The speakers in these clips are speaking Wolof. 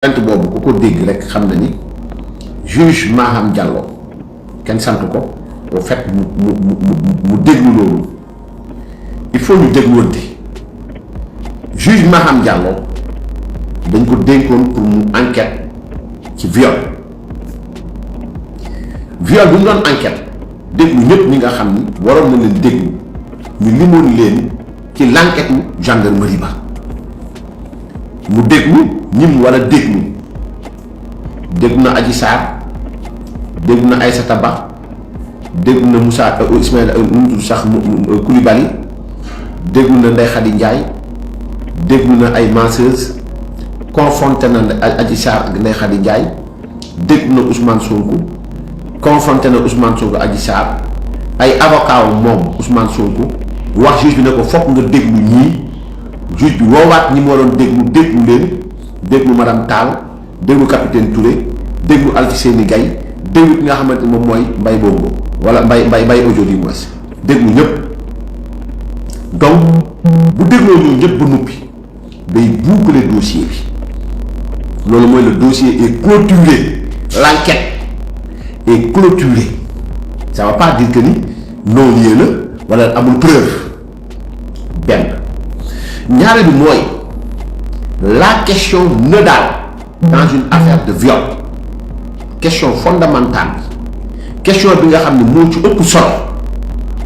plainte boobu ku ko dégg rek xam na ni juge Maham Diallo kenn sant ko au fait mu déglu loolu il faut ñu dégluwante. Juge Maham Diallo dañ ko dénkoon pour mu enquête ci viol bi mu doon enquête déglu ñëpp ñi nga xam ni waroon na leen déglu ñu limoon leen ci l'enquête gendarmerie ba mu déglu ñi mu war a déglu na Adji Sarr déglu na Aïssata Ba déglu na Moussa Ismaïla sax Coulibaly déglu na Ndeye Khady Ndiaye déglu na ay masseuses confronté na Adji Sarr ak Ndeye Khady Ndiaye déglu na Ousmane Sonko confronté na Ousmane Sonko Adji Sarr ay avocat moom Ousmane Sonko wax juge bi ne ko fokk nga déglu ñii juge bi woowaat ñi mu waroon déglu leen déglu madame Tall déglu capitaine Touré déglu Alfousseyni Gaye déglu ki nga xamante moom mooy Mbaye Bongo wala Mbaye audio di moins déglu ñëpp. donc bu dégloo ñoom ñëpp ba noppi day boucler dossier bi loolu mooy le dossier est clôturé, l'enquête est clôturée. Ça ne va pas dire que ni non lié la wala amul preuve benn ñaare bi mooy la question nodale dans une affaire de viol, question fondamentale question bi nga xam ne moo ci ëpp solo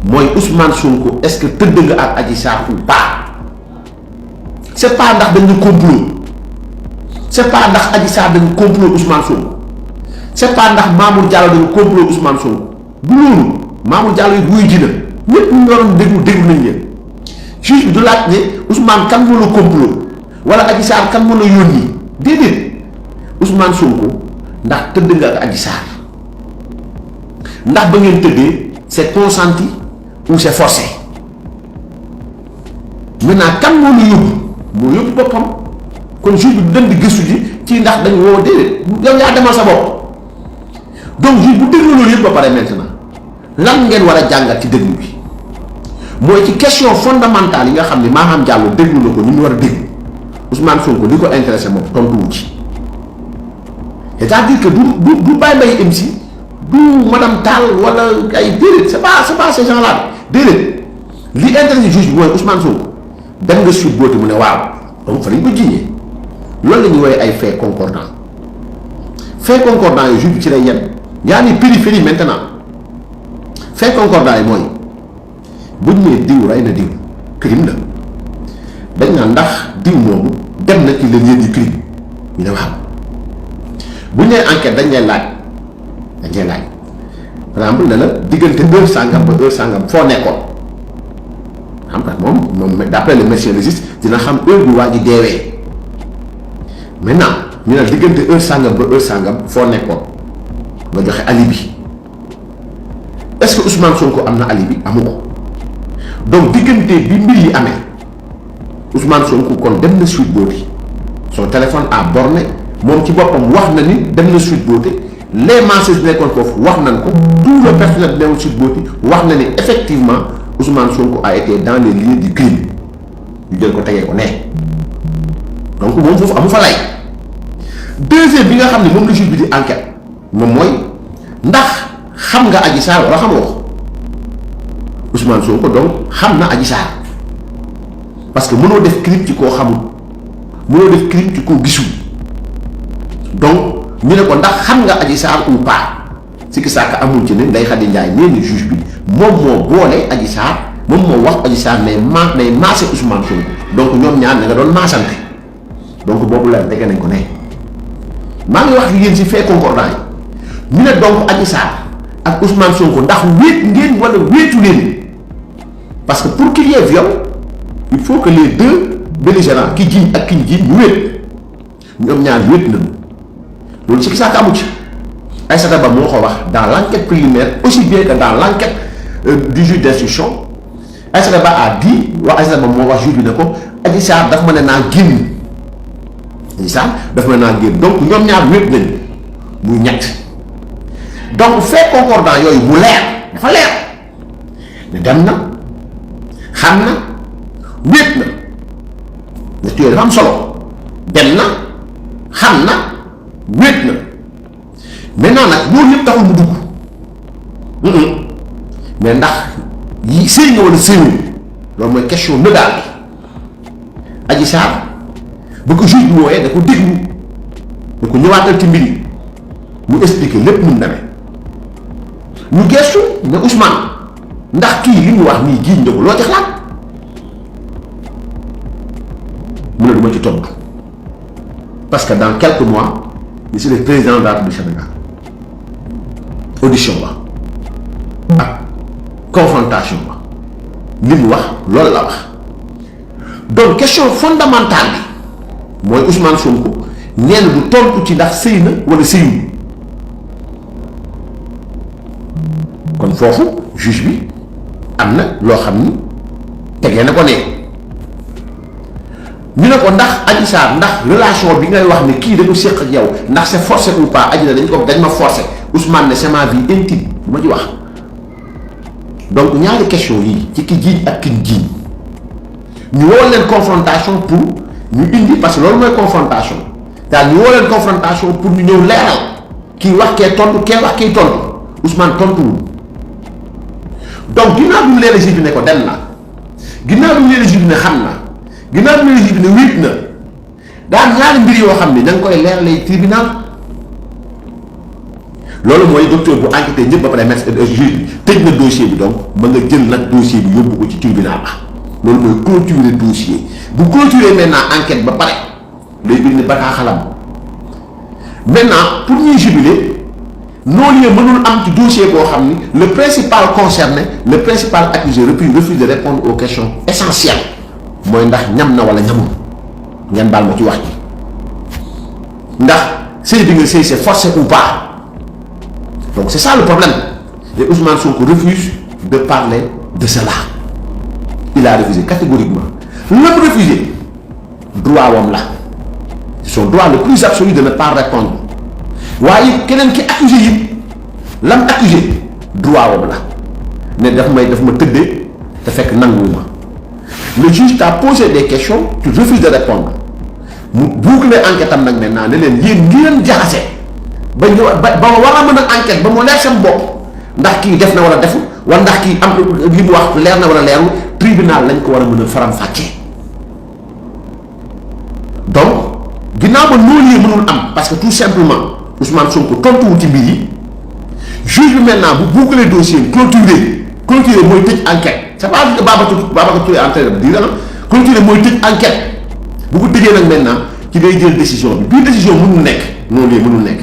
mooy Ousmane Sonko est-ce que tëdd nga ak Adji Sarr ou pas. C'est pas ndax dañu complot, c'est pas ndax Adji Sarr dañu complot Ousmane Sonko, c'est pas ndax Mamour Diallo dañu complot Ousmane Sonko du loolu. Mamour Diallo yi buy ji na ñëpp ñu waroon déglu nañ leen juge bi du laaj ne Ousmane kan moo la complot wala Adji Sarr kan moo la yónni déedéet Ousmane Sonko ndax tëdd nga ak Adji Sarr ndax ba ngeen tëddee c'est consenti ou c'est forcé. Maintenant kan moo la yóbbu boppam kon juge bi du dem di gëstu ji ci ndax dañu woo déedéet yow yaa demal sa bopp. donc juge bu déglu loolu yëpp ba pare maintenant lan ngeen war a jàngat ci déglu bi mooy ci question fondamentale yi nga xam ne Maham Diallo déglu na ko ni mu war a déglu Ousmane Sonko li ko intéressé moom tontu wu ci. c'est-à-dire que du Baye Mbaye MC du madame Tall wala ay déedéet c'est pas ces gens-là déedéet li intéressé juge bi mooy Ousmane Sonko dem nga suite boote mu ne waaw donc fa lañ ko jiñee loolu la ñuy woowee ay faits concordants yi juge bi ci lay yem yaa ni périphérie maintenant faits concordants yi mooy buñ nee diw rey na diw crime la dañ naan ndax diw moomu dem na ci le lieu du crime ñu ne waaw buñ nee enquête dañ lay laaj par exemple ne la diggante heure sangam ba heure sangam foo nekkoon xam nga moom d'après le médecin légiste dina xam heure bi waa ji deewee maintenant ñu ne diggante heure sangam ba heure sangam foo nekkoon nga joxe alibi. Est-ce que Ousmane Sonko am na alibi amu ko donc diggante bi mbir yi amee Ousmane Sonko kon dem na Sweet Beauté son téléphone a borné moom ci boppam wax na ni dem na Sweet Beauté les masseuses nekkoon foofu wax nañ ko tout le personnel de Sweet Beauté wax na ni effectivement Ousmane Sonko a été dans les lieux du crime ñu jël ko tegee ko ne donc moom foofu amu fa lay. deuxième bi nga xam ne moom la juge bi di enquête moom mooy ndax xam nga Adji Sarr wala xamoo ko Ousmane Sonko donc xam na Adji Sarr parce que mënoo def crime ci koo xamul mënoo def crime ci koo gisul donc ñu ne ko ndax xam nga Adji Sarr ou pas si ki sàkk amul ci ne Ndeye Khady Ndiaye nee na juge bi moom moo boole Adji Sarr moom moo wax Adji Sarr nay maase Ousmane Sonko donc ñoom ñaar na nga doon maasante donc boobu la dégg nañ ko ne maa ngi wax yéen ci fait concordant yi ñu ne donc Adji Sarr ak Ousmane Sonko ndax wéet ngeen wala wéetu leen parce que pour qu'il y ait viol il faut que les deux belligérants ki jiiñ ak ki ñu jiiñ ñu wéet ñoom ñaar wéet nañu loolu ci gisaaka amu ci. Aïssata Ba moo ko wax dans l'enquête préliminaire aussi bien que dans l'enquête du juge d'instruction. Aïssata Ba a dit Aïssata Ba moo wax juge bi ne ko Adji Sarr daf ma ne naa génn Adji Sarr daf ma ne naa génn donc ñoom ñaar wéet nañu muy ñett. donc fait concordant yooyu mu leer dafa leer ne dem na xam na wéet na ne tuyee dafa am solo dem na xam na wéet na maintenant nag loolu yëpp taxul mu dugg mais ndax yi sëy nga wala sëyul loolu mooy question nodale bi. Adji Sarr ba ko juge bi wooyee da ko déglu da ko ñëwaatal ci mbir yi mu expliquer lépp mu demee ñu gestu ne Ousmane ndax kii li ñu wax nii jiiñ na ko loo ci xalaat mu ne du ma ci tontu parce que dans quelques mois je suis le président de la République du Sénégal audition ba ak confrontation ba li mu wax loolu la wax donc question fondamentale bi mooy Ousmane Sonko nee na du tontu ci ndax sëy na wala sëyul kon foofu juge bi am na loo xam ni tegee na ko ne ñu ne ko ndax Adji Sarr ndax relation bi ngay wax ne kii dañu séq ak yow ndax c'est forcé ou pas Adji na dañ ma forcé Ousmane ne c'est ma vie intime bu ma ci wax donc ñaari question yi ci ki jiiñ ak ki jiiñ ñu woo leen confrontation pour ñu indi parce que loolu mooy confrontation daal ñu woo leen confrontation pour ñu ñëw leeral kii wax kee tontu kee wax kii tontu Ousmane tontuwul donc ginnaaw bi mu leen juge bi ne ko dem na ginnaaw bi mu leen juge bi ne xam na ginnaaw bi mu leen juge bi ne wéet na daan ñaari mbir yoo xam ne da nga koy leeralee tribunal loolu mooy docteur bu enquêté ñëpp ba pare mettre juge bi tëj na dossier bi donc mën nga jël nag dossier bi yóbbu ko ci tribunal ba loolu mooy clôturer dossier bu clôturer maintenant enquête ba pare day bind bataaxalam maintenant pour ñuy jubiler non lieu mënul am ci dossier boo xam ni le principal concerné le principal accusé refuse de répondre aux questions essentielles mooy ndax ñam na wala ñamul ngeen baal ma ci wax ji ndax sëy bi nga sëy c'est forcé ou pas donc c'est ça le problème et Ousmane Sonko refuse de parler de cela il a refusé catégoriquement le refusé droit wam la son droit le plus absolu de ne pas répondre waaye keneen ki accusé yi lam accusé droit wam la ne daf ma tëddee te fekk nanguwuma le juge t'a posé des questions tu refuses de répondre mu boucler enquête am nag maintenant ne leen yéen ngeen jaxase ba ñu ba war a mën a enquête ba mu leer seen bopp ndax kii def na wala deful wala ndax kii am li mu wax leer na wala leerul tribunal lañ ko war a mën a faram-fàccee donc ginnaaw ba loolu yi mënul am parce que tout simplement Ousmane Sonko tontuwul ci mbir yi juge bi maintenant bu boucler dossier clôturer mooy tëj enquête c'est pas que Babacar Touré en train de dire clôturer mooy tëj enquête bu ko tëjee nag maintenant ci ngay jël décision bi bii décision mënul nekk noonu mënul nekk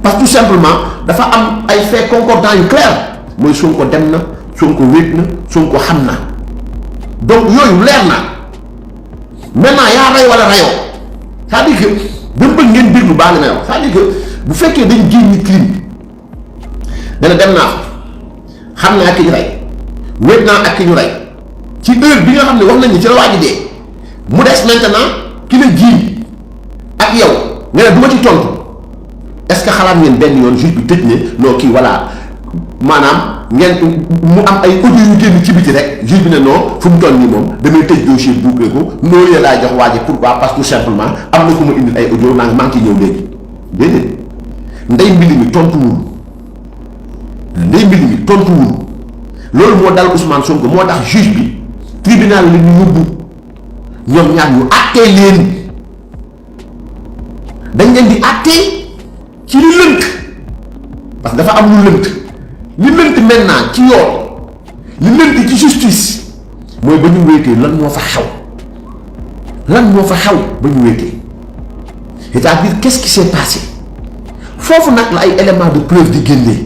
parce que tout simplement dafa am ay faits concordants yu clair mooy Sonko dem na Sonko wéet na Sonko xam na donc yooyu leer na maintenant yaa rey wala rayoo c'est-à-dire que dama bëgg ngeen déglu baa li may wax c'est-à-dire que bu fekkee dañ génn ni crime dana dem naa xam naa ki ñu rey wéet naa ak ki ñu rey ci heure bi nga xam ne wax nañ ni ci la waa ji dee mu des maintenant ki la jiiñ ak yow nga ne du ma ci tontu est-ce que xalaat ngeen benn yoon juge bi tëj ne non kii voilà maanaam ngeen mu am ay audio yu génn ci biti rek juge bi ne non fu mu toll nii moom damay tëj dossier bouclé ko noonu la laay jox waa ji pourquoi parce que tout simplement am na ku ma indil ay audio naa maa ngi ciy ñëw léegi déedéet ndey mbili mi tontuwul loolu moo dal Ousmane Sonko moo tax juge bi tribunal la ñu yóbbu ñoom ñaar ñu àttee leen dañ leen di àttee ci li lënt parce que dafa am lu lënt li lënt maintenant ci yoon li lënt ci justice mooy ba ñu wéetee lan moo fa xew ba ñu wéetee c'est-à-dire qu'est-ce qui s'est passé foofu nag la ay éléments de preuve di génnee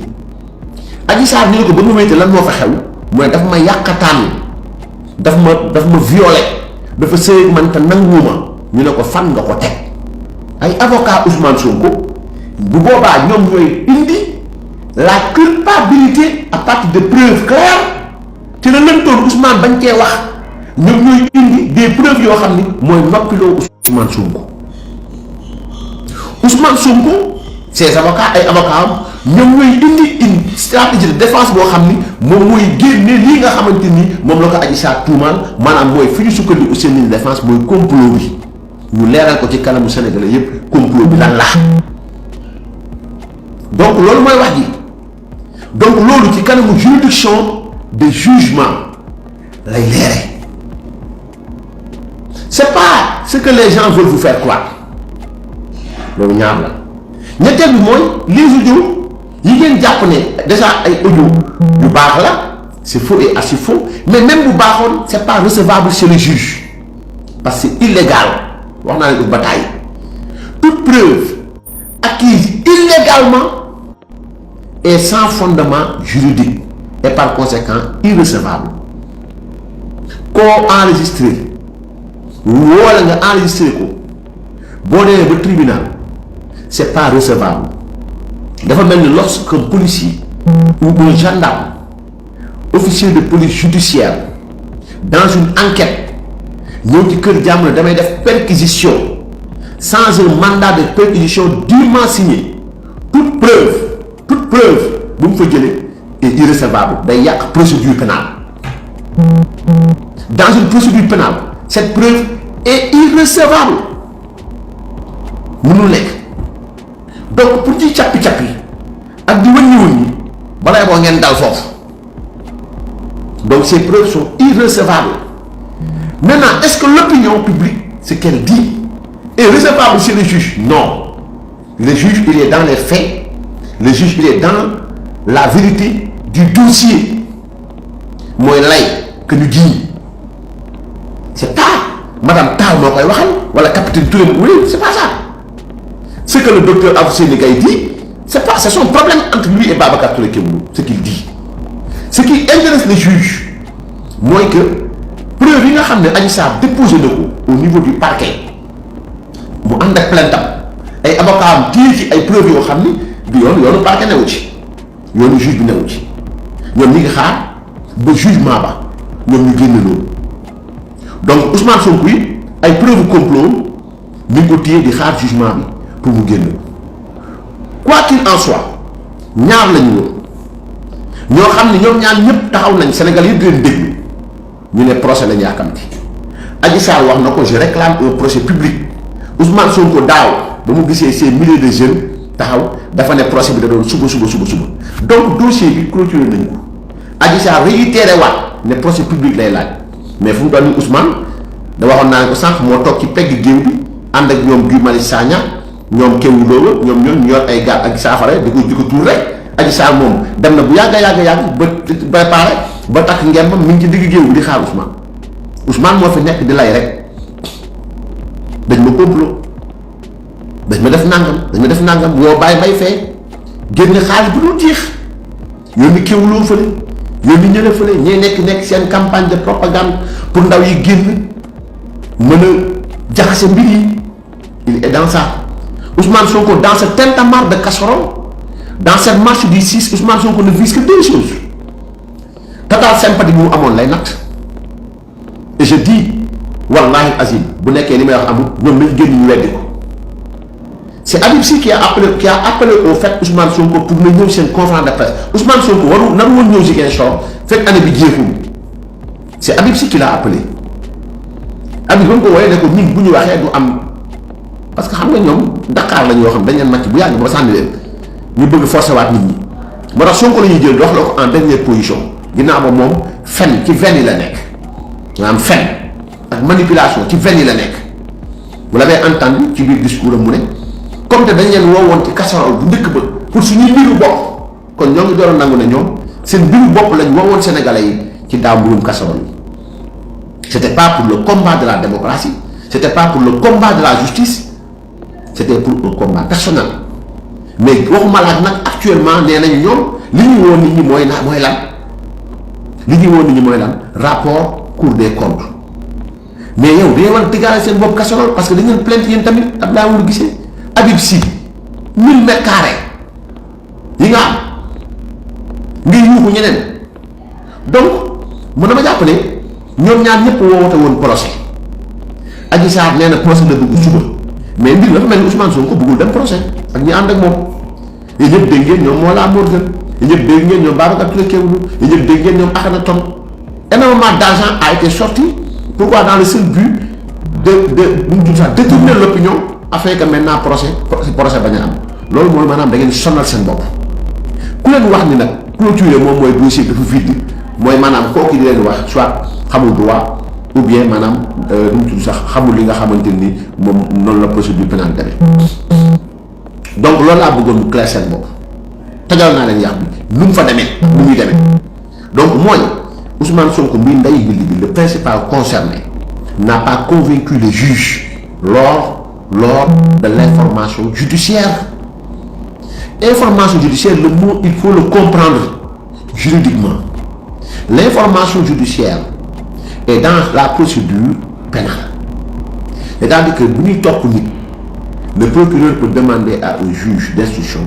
Adji Sarr ñu ne ko ba mu wéetee lan moo fa xew mooy daf ma yàqataan daf ma violé dafa sëy man te nanguwuma ñu ne ko fan nga ko teg ay avocat Ousmane Sonko bu boobaa ñoom ñooy indi la culpabilité à partir de preuves claires ci la lëntoon Ousmane bañ cee wax ñoom ñooy indi des preuves yoo xam ni mooy noppiloo Ousmane Sonko ses avocats ay avocats ñoom ñooy indi une stratégie de défense boo xam ni moom mooy génne lii nga xamante ni moom la ko Adji Sarr tuumaal maanaam mooy fi ñu sukkandiku seen ligne de défense mooy complot bi ñu leeral ko ci kanamu Sénégalais yépp complot bi lan la donc loolu mooy wax ji donc loolu ci kanamu juridiction de jugement lay leere c'est pas ce que les gens veulent vous faire croire loolu ñaar la ñetteel bi mooy les audios yi ngeen jàpp ne déjà ay audio yu baax la c'est faux et archi faux mais même bu baaxoon c'est pas recevable chez le juge parce que c'est illégal wax naa leen bataille toute preuve acquise illégalement est sans fondement juridique et par conséquent irrecevable koo enregistré wala nga enregistré ko boo demee ba tribunal c'est pas recevable dafa mel ni lorsqu'un policier ou un gendarme officier de police judiciaire dans une enquête ñëw ci kër jàmm ne damay def perquisition sans un mandat de perquisition dûment signé toute preuve bu mu fa jëlee est irrecevable day yàq procédure pénale dans une procédure pénale cette preuve est irrecevable mënul nekk donc pour ci cappi ak di wëññi balay boo ngeen dal foofu donc ces preuves sont irrecevables. Maintenant, est-ce que l'opinion publique, ce qu'elle dit, est recevable chez le juge? Non. Le juge, il est dans les faits. Le juge, il est dans la vérité du dossier. Moi, là, que nous dit. C'est pas Madame Tao Mokoy Wakal, ou la capitaine Touré, oui, c'est pas ça. Ce que le docteur Avoussé Negaï dit, c'est son problème entre lui et Babacar Touré Kemou, ce qu'il dit. Ce qui intéresse les juges, moi que preuve yi nga xam ne Adji Sarr déposé na ko au niveau du parquet mu ànd ak plainte ay avocat am téye ci ay preuves yoo xam ni du yoonu parquet newu ci yoonu juge bi newu ci ñoom ñi ngi xaar ba jugement ba ñoom ñu génn loolu donc Ousmane Sonko yi ay preuve complot mi ngi ko téye di xaar jugement bi pour mu génn quoi qu'il en soit ñaar lañu woon ñoo xam ne ñoom ñaar ñëpp taxaw nañ Sénégal yëpp di leen déglu ñu ne procès lañu yàkkamti Adji Sarr wax na ko je réclame un procès public Ousmane Sonko daaw ba mu gisee ces milliers de jeunes taxaw dafa ne procès bi da doon suba donc dossier bi clôturé nañ ko Adji Sarr réitéré waat ne procès public lay laaj mais fu mu doon ni Ousmane da waxoon naa ne ko sànq moo toog ci pegg géew bi ànd ak ñoom Guy Marius Sagna ñoom Kéwou Lowa ñoom ñu yor ay gàtt ak saafara di ko tuur rek Adji Sarr moom dem na bu yàgg ba préparé ba takk ngembam mi ngi ci digg géew bi di xaar Ousmane moo fi nekk di lay rek dañ ma complot dañ ma def nangam woo bàyyi bay fee génne xaalis bu dul jeex yónni Kéwou Lowa fële yónni ñële fële ñee nekk seen campagne de propagande pour ndaw yi génn mën a jaxase mbir yi il est dans ça Ousmane Sonko dans ce tintamarre de casserole. Dans cette marche du 6, Ousmane Sonko ne vise que deux choses. Total sympathie bu mu amoon lay natt et je dis wallahi azim bu nekkee li may wax amul ñoom lañ génn ñu weddi ko c'est Habib Sy qui a appelé au fait Ousmane Sonko pour na ñëw seen conférence de presse Ousmane Sonko naru woon ñëw Ziguinchor fekk année bi jeexul c'est Habib Sy qui l'a appelé Habib ba mu ko wooyee ne ko ñun bu ñu waxee du am parce que xam nga ñoom Dakar la ñoo xam dañ leen màcc bu yàgg ba sànni leen ñu bëgg forcer waat nit ñi moo tax Sonko la ñuy jël wax la ko en dernière position ginnaaw ba moom fen ci veine yi la nekk maanaam fen ak manipulation ci veine yi la nekk vous l'avez entendu ci biir discours am mu ne comme te dañ leen woowoon ci casserole bu njëkk ba pour suñuy mbiru bopp kon ñoo ngi doon nangu ne ñoom seen mbiru bopp lañ woowoon Sénégalais yi ci daaw mbirum casserole yi c'était pas pour le combat de la démocratie c'était pas pour le combat de la justice c'était pour un combat personnel mais waxuma laaj nag actuellement nee nañ ñoom li ñu woon nit ñi mooy lan rapport Cour des comptes mais yow dañu war a tëggaale seen bopp casserole parce que dañu leen plainte yéen tamit Abdoulaye Wade gisee Habib Sy 1000 mètres carrés yi nga am nga yuuxu ñeneen donc mën na ma jàpp ne ñoom ñaar ñëpp woote woon procès Adji Sarr nee na procès la bëgg suba mais mbir dafa mel ni Ousmane Sonko bëggul dem procès ak ñi ànd ak moom yéen ñëpp dégg ngeen ñoom Mollah Morgun yéen ñëpp dégg ngeen ñoom Babacar Touré Kéwoulo yéen ñëpp dégg ngeen ñoom Akhenaton énormément d'argent a été sorti pourquoi dans le seul but détourner l'opinion afin que maintenant procès bañ a am loolu mooy maanaam da ngeen sonal seen bopp ku leen wax ni nag clôturer moom mooy dossier dafa vide mooy maanaam kooku di leen wax soit xamul droit ou bien maanaam nu mu tudd sax xamul li nga xamante ni moom noonu la procédure pénale demee donc loolu laa bëggoon mu clair seen bopp tajal naa leen yàq bi nu mu fa demee nu muy demee donc mooy Ousmane Sonko mbii nday bi le principal concerné n'a pas convaincu les juges lors de l'information judiciaire. Information judiciaire, le mot il faut le comprendre juridiquement. L'information judiciaire est dans la procédure pénale. C'est-à-dire que le procureur peut demander au juge d'instruction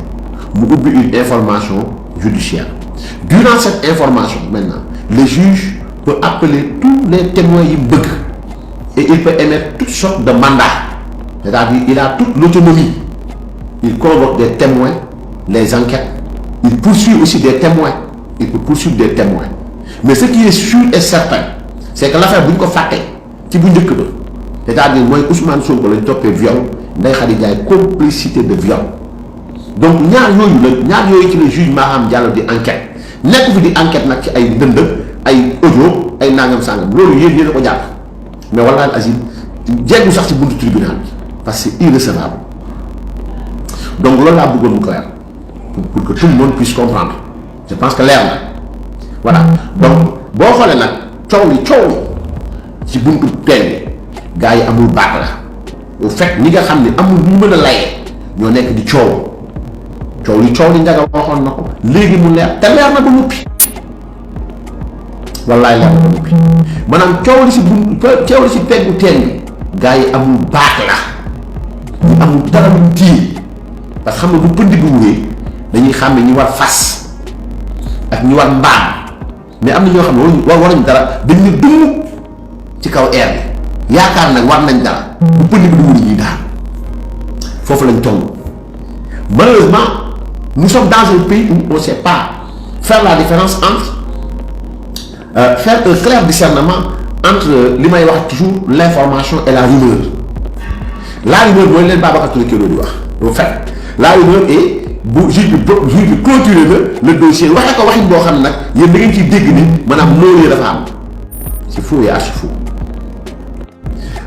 d'ouvrir une information judiciaire. Durant cette information, maintenant, le juge peut appeler tous les témoins et il peut émettre toutes sortes de mandats. C'est-à-dire qu'il a toute l'autonomie. Il convoque des témoins, les enquêtes. Il poursuit aussi des témoins. Il peut poursuivre des témoins. Mais ce qui est sûr et certain, c'est que l'affaire Bunko Faté, c'est-à-dire moi Ousmane Sonko le topé viol, Ndeye Khady Ndiaye complicité de viol. Donc ñaar yooyu ci le juge Maham Diallo di enquête nekk fi di enquête nag ci ay dënd ay audio ay nangam sangam loolu yéen a ko jàpp mais wallaahi azim jéggu sax ci buntu tribunal bi parce que c'est irrecevable. Donc loolu laa bëggoon mu clair pour que tout le monde puisse comprendre. Je pense que leer na voilà. Donc boo xoolee nag coow li ci buntu teen bi gars yi amul baat la au fait ñi nga xam ne amul ñu mën a layee ñoo nekk di coow li Ndiaga waxoon na ko léegi mu leer te leer na ba noppi wallaay leer na ba noppi maanaam coow li si peggu teen bi gars yi amul baat la ñu amul dara lu tiir parce que xam nga bu pënd bi wuree dañuy xam ne ñi war fas ak ñi war mbaam mais am na ñoo xam ne waruñ dara dañ ne dund ci kaw air bi yaakaar nag war nañ dara bu pënd bi du wuri ñuy daal foofu lañ toll. Malheureusement nous sommes dans un pays où on ne sait pas faire la différence entre faire un clair discernement entre li may wax toujours l'information et la rumeur. La rumeur mooy leen Babacar Touré di wax au fait la rumeur est bu juge bi clôturer le dossier waxee ko waxin boo xam ne nag yéen da ngeen ciy dégg ni maanaam loolu dafa am c'est faux et archi faux.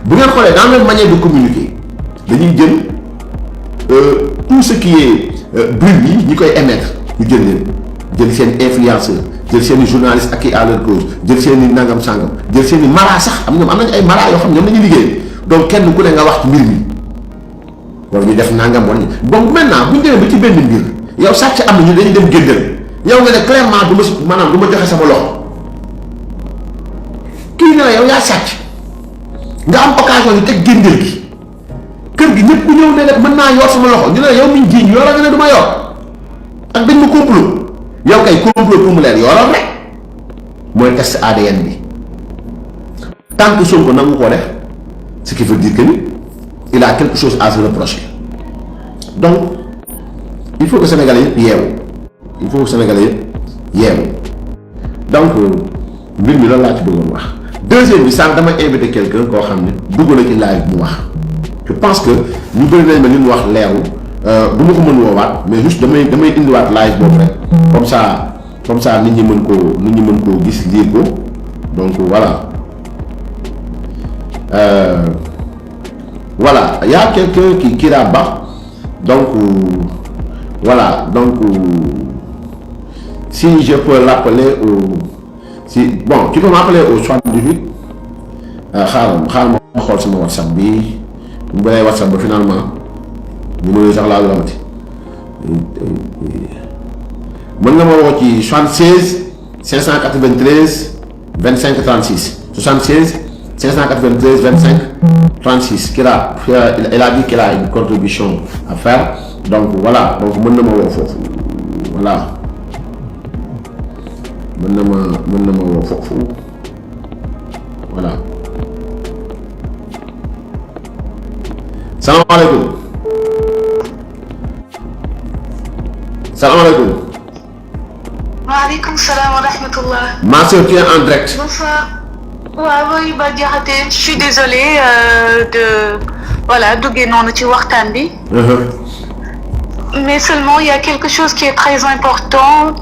Bu ngeen xoolee dans leur manière de communiquer dañuy jël tout ce qui est bruit yi ñi koy émettre ñu jël seen influenceur jël seen i journaliste ak à leur cause jël seen i nangam sangam jël seen i mara sax am nañu ay mara yoo xam ñoom lañuy liggéey donc kenn ku ne nga wax ci mbir mi wala ñu def nangam wala donc maintenant bu ñu demee ba ci benn mbir yow sàcc am na ñu dañuy dem géndal yow nga ne clairement du ma joxe sama loxo kii ne la yow yaa sàcc nga am occasion ñu teg géndal gi kër gi ñëpp ku ñëw ne rek mën naa yor sama loxo ñu ne yow miñ jiiñ yoolal nga ne du ma yor ak dañ ma complot yow kay complot pour mu leer yoolal rek mooy test ADN bi tant que Sonko nangu koo def ce qui veut dire que ni il a quelque chose à se reprocher. Donc il faut que Sénégalais yëpp yeewu donc mbir mi loolu laa ci bëggoon wax. Deuxième bi sànq dama invité quelqu'un koo xam ne dugg na ci live mu wax je pense que ñu bëri nañ ma li mu wax leerul du ma ko mën woowaat mais juste damay indiwaat live boobu rek comme ça nit ñi mën koo gis lire ko donc voilà. Voilà, il y a quelqu'un qui rabat. Donc, voilà. Donc, si je peux l'appeler bon, tu peux m'appeler au 78. Je vais sur mon WhatsApp. Je vais WhatsApp finalement. Numéro de Charles Lamati. Mon numéro est 76 593 25 36. 76 593 25 36 elle a dit qu'elle a une contribution à faire donc voilà donc mën na ma woo foofu voilà mën na ma woo foofu voilà. Salaamaaleykum. Salaamaaleykum. Waaleykum salaam wa rahmatullah. Ma soeur, tu es en direct. Bonsoir. Oui, Bah Diakhaté, je suis désolée de voilà duggee noonu ci waxtaan bi. Mais seulement il y a quelque chose qui est très important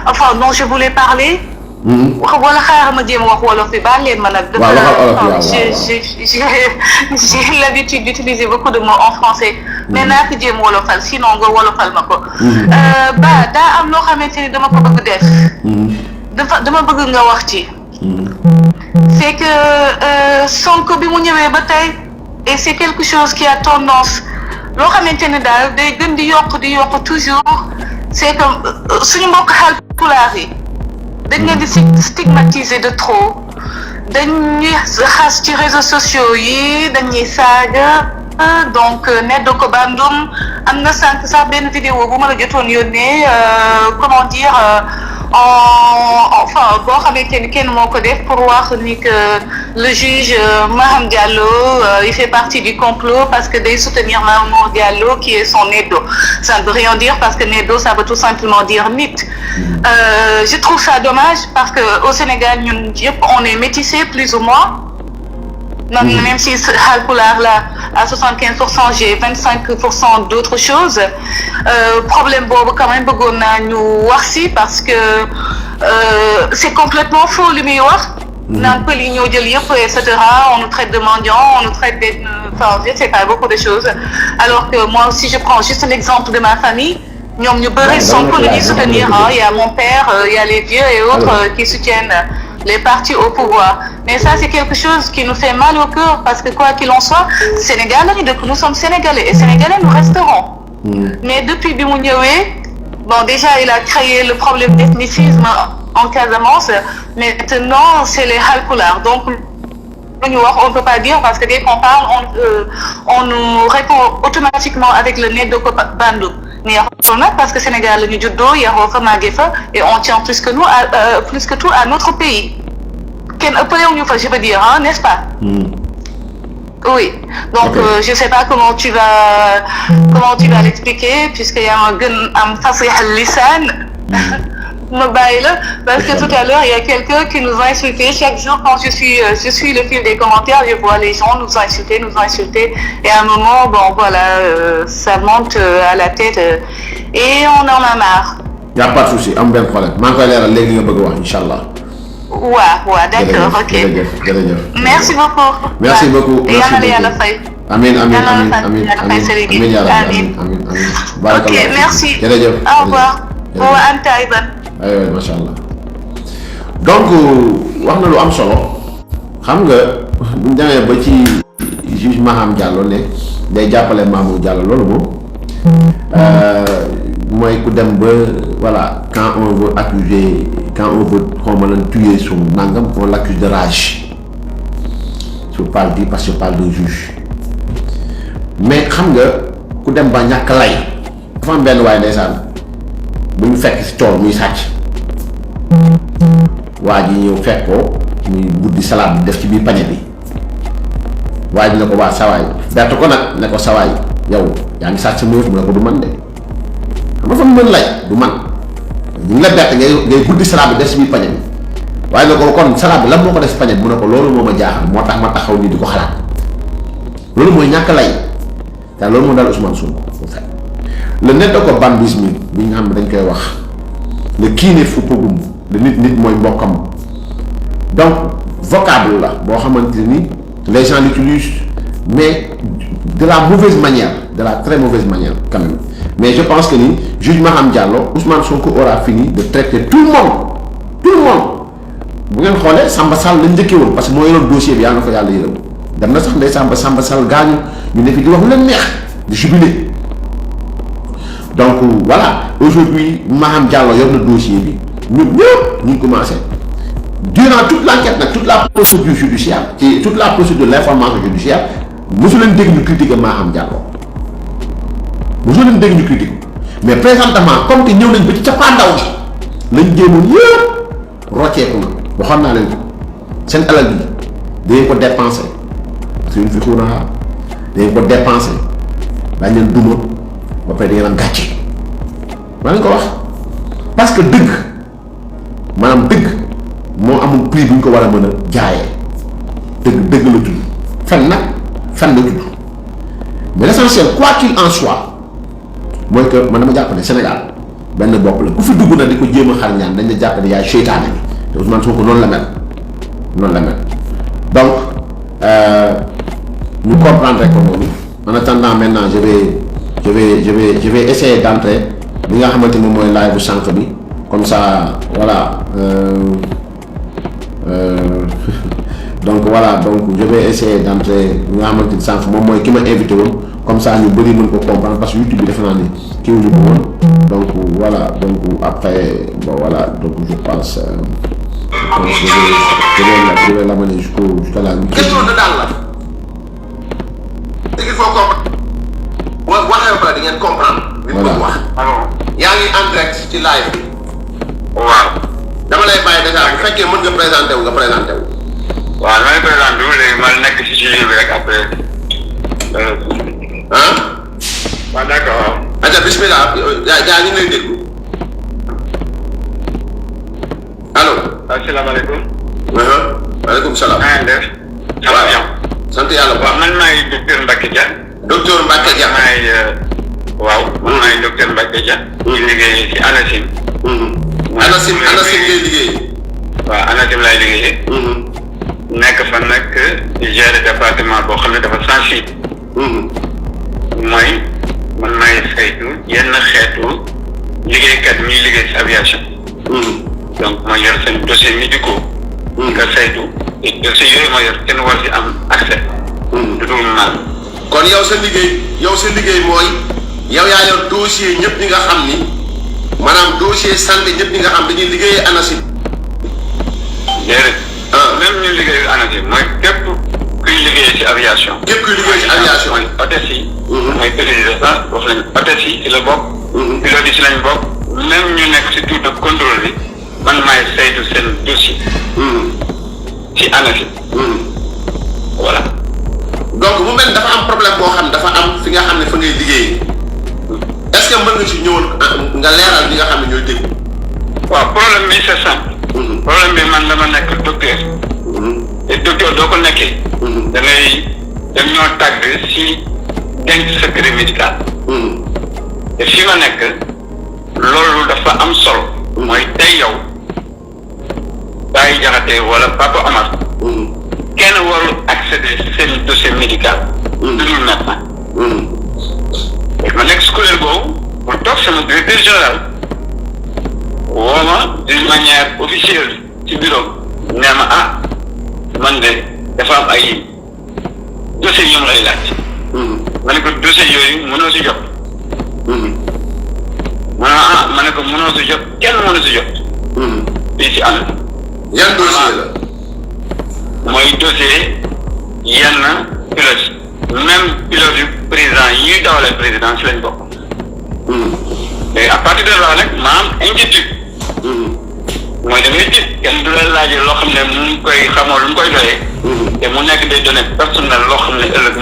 enfin dont je voulais parler. Wala xaaral ma jéem wax wolof bi baal leen ma nag. J'ai l'habitude d'utiliser beaucoup de mots en français. mais naa ko jéem wolofal sinon nga wolofal ma ko. Ba daa am loo xamante ni dama ko bëgg def. dama bëgg nga wax ci. c'est que Sonko bi mu ñëwee ba tey et c'est quelque chose qui a tendance loo xamante ni daal day gën di yokk toujours c'est que suñu mbokk Haalpulaar yi dañ leen di stigmatiser de trop dañuy xas ci réseaux sociaux yi dañuy saaga donc Neddo ko Bandum am na sànq sax benn vidéo bu ma la jotoon yónnee comment dire enfin boo xamante ni kenn moo ko def pour wax ni que le juge Maham Diallo il fait partie du complot parce que day soutenir Mamour Diallo qui est son Neddo. Ça ne veut rien dire parce que Neddo ça veut tout simplement dire nit. Je trouve ça dommage parce que au Sénégal ñun yëpp on est métissés plus ou moins. Donc, même si Haalpulaar là à 75%, j'ai 25% d'autres choses. Problème boobu quand même bëggoon naa ñu wax si parce que c'est complètement faux li muy wax. naan pël yi ñoo jël yëpp et cetera on nous traite de mendiants, on nous traite enfin je sais pas beaucoup de choses. Alors que moi aussi je prends juste l'exemple de ma famille. ñoom ñu bëri Sonko la ñuy soutenir il y a mon père, il y a les vieux et autres qui soutiennent les partis au pouvoir. Mais ça, c'est quelque chose qui nous fait mal au cœur parce que quoi qu'il en soit, Sénégal, nous sommes Sénégalais et Sénégalais, nous resterons. Mais depuis bi mu ñëwee, bon, déjà, il a créé le problème d'ethnicisme en Casamance. Maintenant, c'est les Haalpulaar. Donc, on ne peut pas dire parce que dès qu'on parle, on nous répond automatiquement avec le Neddo ko Bandum. Mais parce que Sénégal, le judo, il y a et on tient plus que tout à notre pays. Je veux dire, hein, n'est-ce pas? Oui. Donc, je sais pas comment tu vas l'expliquer puisqu'il y a un fasih al-lisan. Parce que tout à l'heure, il y a quelqu'un qui nous a insultés. Chaque jour, quand je suis le fil des commentaires, je vois les gens nous insulter. Et à un moment, bon, voilà, ça monte à la tête et on en a marre. Il n'y a pas de souci, am benn problème. maa ngi koy leeral léegi nga bëgg wax incha allah. waaw d'accord, ok. jërëjëf. Merci beaucoup. merci beaucoup. yàlla na yàlla fay. amiin ok merci. jërëjëf. au revoir. wa anta aydan. aywa macha allah. donc wax na lu am solo xam nga bu ñu demee ba ci juge Maham Diallo ne day jàppale Mamour Diallo loolu moom mooy ku dem ba voilà quand on veut accuser xawma lan tuer son nangam on l'accuse de rage je parle di parce que je parle de juge mais xam nga ku dem ba ñàkk lay dafa am benn waaye ndeysaan bu ñu fekk si tool muy sàcc waa ji ñëw fekk ko muy buddi salade bi def ci biir pañe bi waa ji ne ko waa sawaay bett ko nag ne ko sawaay yow yaa ngi sàcc sa mu ne ko du man de xam nga fa mu mën lay du man ñu ngi la bett ngay buddi salade bi def ci biir pañe bi waaye ne ko kon salade bi lan moo ko def ci pañe bi mu ne ko loolu moo ma jaaxal moo tax ma taxaw nii di ko xalaat loolu mooy ñàkk lay te loolu moo dal Ousmane Sonko le Neddo ko bandisme bi nga xam ne dañ koy wax le kii ne fu pogum le nit mooy mbokkam donc vocable la boo xamante ni les gens l'utilisent mais de la mauvaise manière, de la très mauvaise manière quand même. Mais je pense que ni juge Maham Diallo, Ousmane Sonko aura fini de traiter tout le monde bu ngeen xoolee Samba Sall lañ njëkkee woon parce que moo yoroon dossier bi yaa nga ko yàlla yërëm dem na sax ndey Samba Sall gaañu ñu ne fi di wax lu leen neex di jubilé. Donc voilà, aujourd'hui Maham Diallo yor na dossier bi ñun ñëpp ñu commencé durant toute l'enquête nag toute la procédure judiciaire et toute la procédure de l'information judiciaire mosu leen dégg ñu critiquer Maham Diallo mosu leen dégg ñu critiquer mais présentement comme que ñëw nañ ba ci cappaandaw gi lañ jéemoon yëpp rocceeku na waxoon naa leen ko seen alal bi dañ ko dépenser parce que une fi xuunaxaa dañ ko dépenser dañ leen duma ba pare da ngeen am gàcce maa ngi ko wax parce que dëgg maanaam dëgg moo amul amul prix bu ñu ko war a mën a jaayee dëgg la tudd fen nag fen la tudd mais l'essentiel quoi qu'il en soit mooy que man dama jàpp ne Sénégal benn bopp la ku fi dugg na di ko jéem a xar ñaan dañ la jàpp ne yaay seytaane bi te Ousmane Sonko noonu la mel donc ñu comprendre rek ko noonu. En attendant maintenant je vais essayer d'entrer bi nga xamante moom mooy live bu sànq bi comme ça voilà donc je vais essayer d'entrer bi nga xamante ni sànq moom mooy ki ma invité woon comme ça ñu bëri mën ko comprendre parce que YouTube bi defe naa ni kii wuñu ko woon donc voilà donc après bon voilà donc je pense je vais l'amener jusqu'à la question de daal la il faut comprendre mooy waxee ba pare di ngeen comprendre. li mu wax. yaa ngi en direct ci live bi. waaw. dama lay bàyyi déjà bu fekkee mën nga présenté wu nga présenté wu. waaw damay présenté wu léegi ma nekk ci sujet bi rek après. waaw d'accord. aja bismillah yaa ngi lay déglu. allo. asalaamaaleykum. waaleykum salaam. maa ngi def. waaw sant yàlla bu baax. man maay docteur Mbacke Dia. docteur Mbacke Dia. waaw man maay docteur Mbacke Dia. ñu liggéey ci ANACIM. ANACIM ngay liggéey. waaw ANACIM laay liggéeyee. nekk fa nag di gérer département boo xam ne dafa sensible. mooy man maay saytu yenn xeetu liggéeykat ñuy liggéey ci aviation. donc ma yor seen dossiers médicaux. nga saytu te dossiers yooyu ma yor kenn war ci am accès. du dul mal. kon yow sa liggéey mooy yow yaa yor dossier ñëpp ñi nga xam ni maanaam dossier santé ñëpp ñi nga xam dañuy liggéeyee ANACIM. déedéet. même ñu liggéeyu ANACIM mooy képp kuy liggéey ci aviation. képp kuy liggéey ci aviation mooy hôtesse yi. mooy pilote wax lañ hôtesse yi ci la bokk. pilote yi ci lañ bokk. même ñu nekk ci tour de contrôle bi man maay saytu seen dossier. ci ANACIM. voilà. donc mu mel dafa am problème boo xam dafa am fi nga xam ne fa ngay liggéeyee est-ce que mën nga ci ñëwoon nga leeral ñi nga xam ne ñooy dégg. waaw problème bi c'est simple. problème bi man dama nekk docteur. te docteur doo ko nekkee. da ngay dem ñoo tàgg si denc secret médical. te fi ma nekk loolu dafa am solo. mooy tey yow Baye Diakhaté wala Papa Omar. kenn warul accéder seen dossier médical. lu dul médecin. ma nekk si kuréel boobu mu toog sama directeur général woo ma d'une manière officieuse ci bureau nee ma man de dafa am ay dossiers yu mu lay laaj. ma ne ko dossiers yooyu mënoo si jot. ma ne ko mënoo si jot kenn mënoo si jot. fii si ànd. yan dossier la. mooy dossier yenn pilote même pilote yu président yi ñuy dawalee président si lañ bokk. léegi à partir de là nag ma am inquiétude. mooy da ngay gis kenn du la laajee loo xam ne mu ngi koy xamoo lu mu koy doyee. te mu nekk des données personnelles loo xam ne ëllëg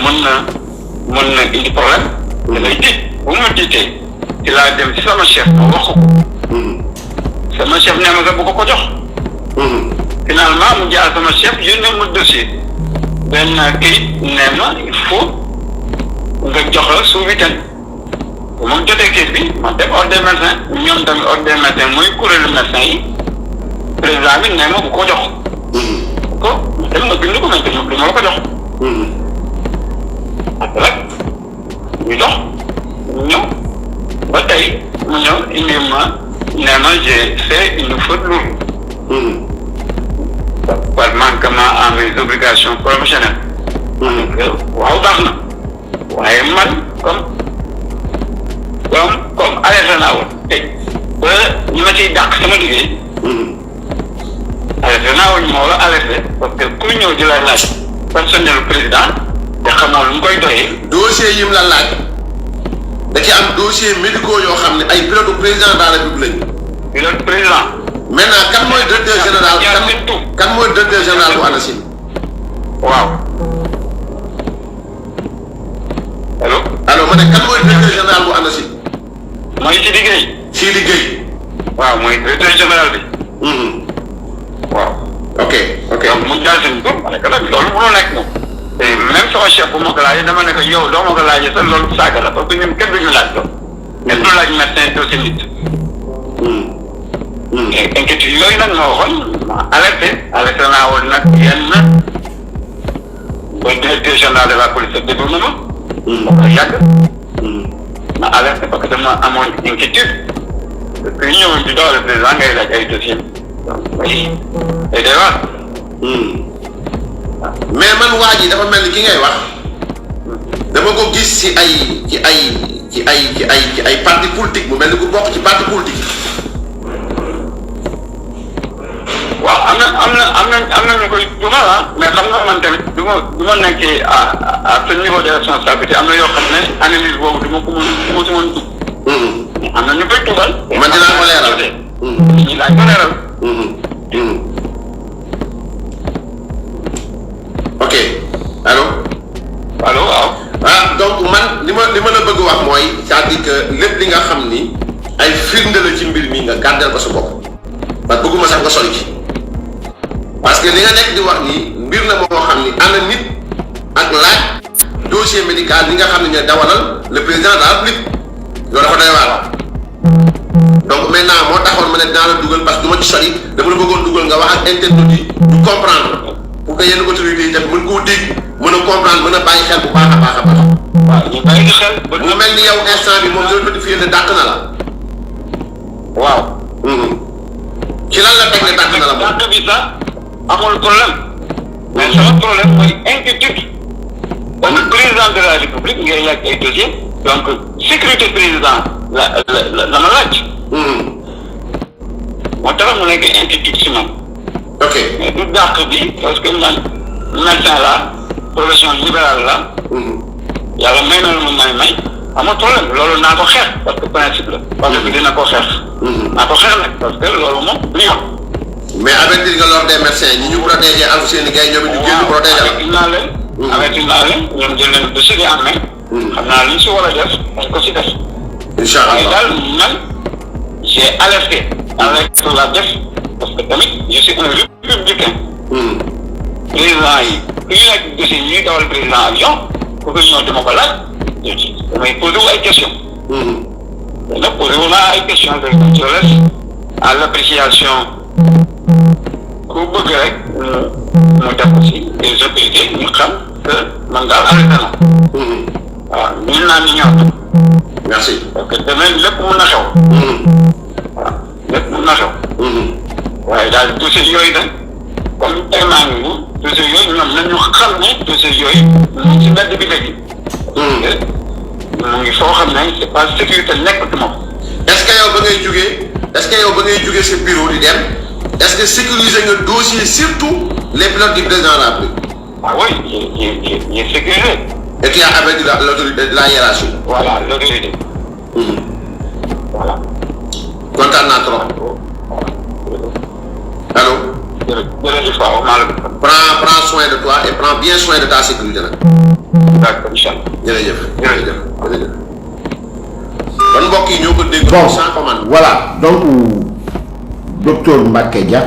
mën na indi problème. da ngay tiit bu ma tiitee ci laa dem ci sama chef ma wax ko. sama chef nee ma nga bu ko jox. finalement mu jaar sama chef yónnee ma dossier benn kayit nee ma il faut nga jox la sous week-end bu ma jotee kayit bi ma dem ordre des médecins ñoom tamit ordre des médecins mooy kuréelu médecin yi président bi nee ma bu ko jox. ko dem ma bind ko mais du ma la ko jox. après ñu dox ñëw ba tey mu ñëw indi ma nee ma j'ai fait une faute lourde. par manquement à mes obligations professionnelles. waaw baax na waaye man comme arrêté naa woon te ba ñu ma ciy dàq sama liggéey. arrêté naa woon moo la arrêté parce que ku ñëw di la laaj personnel président te xamoo lu mu koy doyee. dossier yi mu la laaj da ci am dossier médicaux yoo xam ne ay pilote président de la République lañu. pilote président. maintenant kan mooy directeur général kan mooy directeur général bu ANACIM. waaw. allo ma ne kan mooy directeur général bu ANACIM. mooy ci liggéey. ci liggéey. waaw mooy directeur général bi. waaw. ok donc mu jaar seen tur ma ne ko nag loolu mënoo nekk moom te même sama chef bu ma ko laajee dama ne ko yow doo ma ko laajee sax loolu saaga la parce que ñun kenn duñu laaj loolu kenn du laaj médecin dossier nit inquiétude yooyu nag ma waxoon ma alerté naa woon nag yenn ba directeur général de la police déglu na ma ko yàgg ma alerté parce que dama amoon inquiétude parce que ñëwoon di doole président ngay laaj ay dossier donc day day wax mais man waa ji dafa mel ni ki ngay wax dama ko gis ci ay parti politique mu mel ni ku bokk ci parti politique. waaw am na ñu koy dugal mais xam nga man tamit du ma nekkee à ce niveau de responsabilité am na yoo xam ne analyse boobu du ma ko mën si mën dugg. am na ñu koy dugal. man dinaa ko leeral. ñu laaj ko leeral. ok allo. allo waaw. donc man li ma la bëgg wax mooy c'est-à-dire que lépp li nga xam ni ay firnde la ci mbir mi nga gàddal ko sa bopp parce que bëgguma sax nga sori ci parce que li nga nekk di wax ni mbir na moo xam ni ana nit ak laaj dossier médical li nga xam ne ñooy dawalal le président de la République loolu dafa doy waar donc maintenant moo taxoon ma ne dinaa la dugal parce que du ma ci sori dama la bëggoon dugal nga wax ak internautes yi ñu comprendre pour que yenn autorités yi tamit mën koo dégg mën a comprendre mën a bàyyi xel bu baax a baax a baax. waaw ñu bàyyi xel. mu mel ni yow instant bi moom la notifié ne dàq na la. waaw. ci lan la teg ne dàq na la moom. dàq bi sax amul problème mais sama problème mooy inquiétude parce que président de la république ngay laaj ay dossier donc sécurité président la ma laaj. moo tax mu nekk inquiétude si man. ok mais du dàq bi parce que man médecin la profession libérale la. yàlla may na la may amul problème loolu naa ko xeex parce que principe la. parce que dina ko xeex. naa ko xeex nag parce que loolu moom du yoon. mais avertir nga l'ordre des médecins ñi ñu protégé Alfousseyni Gaye ñoom it ñu génn protégé la. avertir naa leen. avertir naa leen ñoom jël nañu dossier bi en main. xam naa li ñu si war a def dañ ko si def. incha allah waaye daal man j'ai alerté. alerté la def parce que tamit je suis un républicain. président yi ku ñu nekk dossier ñuy dawal président avion pour que ñëw dama ko laaj damay posé wu ay questions. mais nag posé wu naa ay questions de je reste à l'appréciation ku bëgg rek mu def aussi des autorités ñu xam que man daal arrêté na. waaw ñun naa ni ñëw. merci. parce que demain lépp mun na xew. waaw lépp mun na xew. waaye daal dossier yooyu nag comme tey maa ngi nii dossier yooyu ñoom nañu xam ne dossier yooyu mu ngi si mbedd bi léegi. mu ngi foo xam ne c'est pas sécurité nekkatu moom. est-ce que yow ba ngay jugee sa bureau di dem est-ce que sécuriser nga dossier surtout les pilotes du président de la République. ah oui j'ai sécurisé. et tu as avec l'autorité de la hiérarchie. voilà l'autorité. voilà. kontaan naa trop. allo. jërëjëf waaw maa la. prends soin de toi et prends bien soin de ta sécurité nag. d'accord incha allah. jërëjëf. kon mbokk yi ñoo ko dégg. bon sans commande. voilà donc docteur Mbacké Dia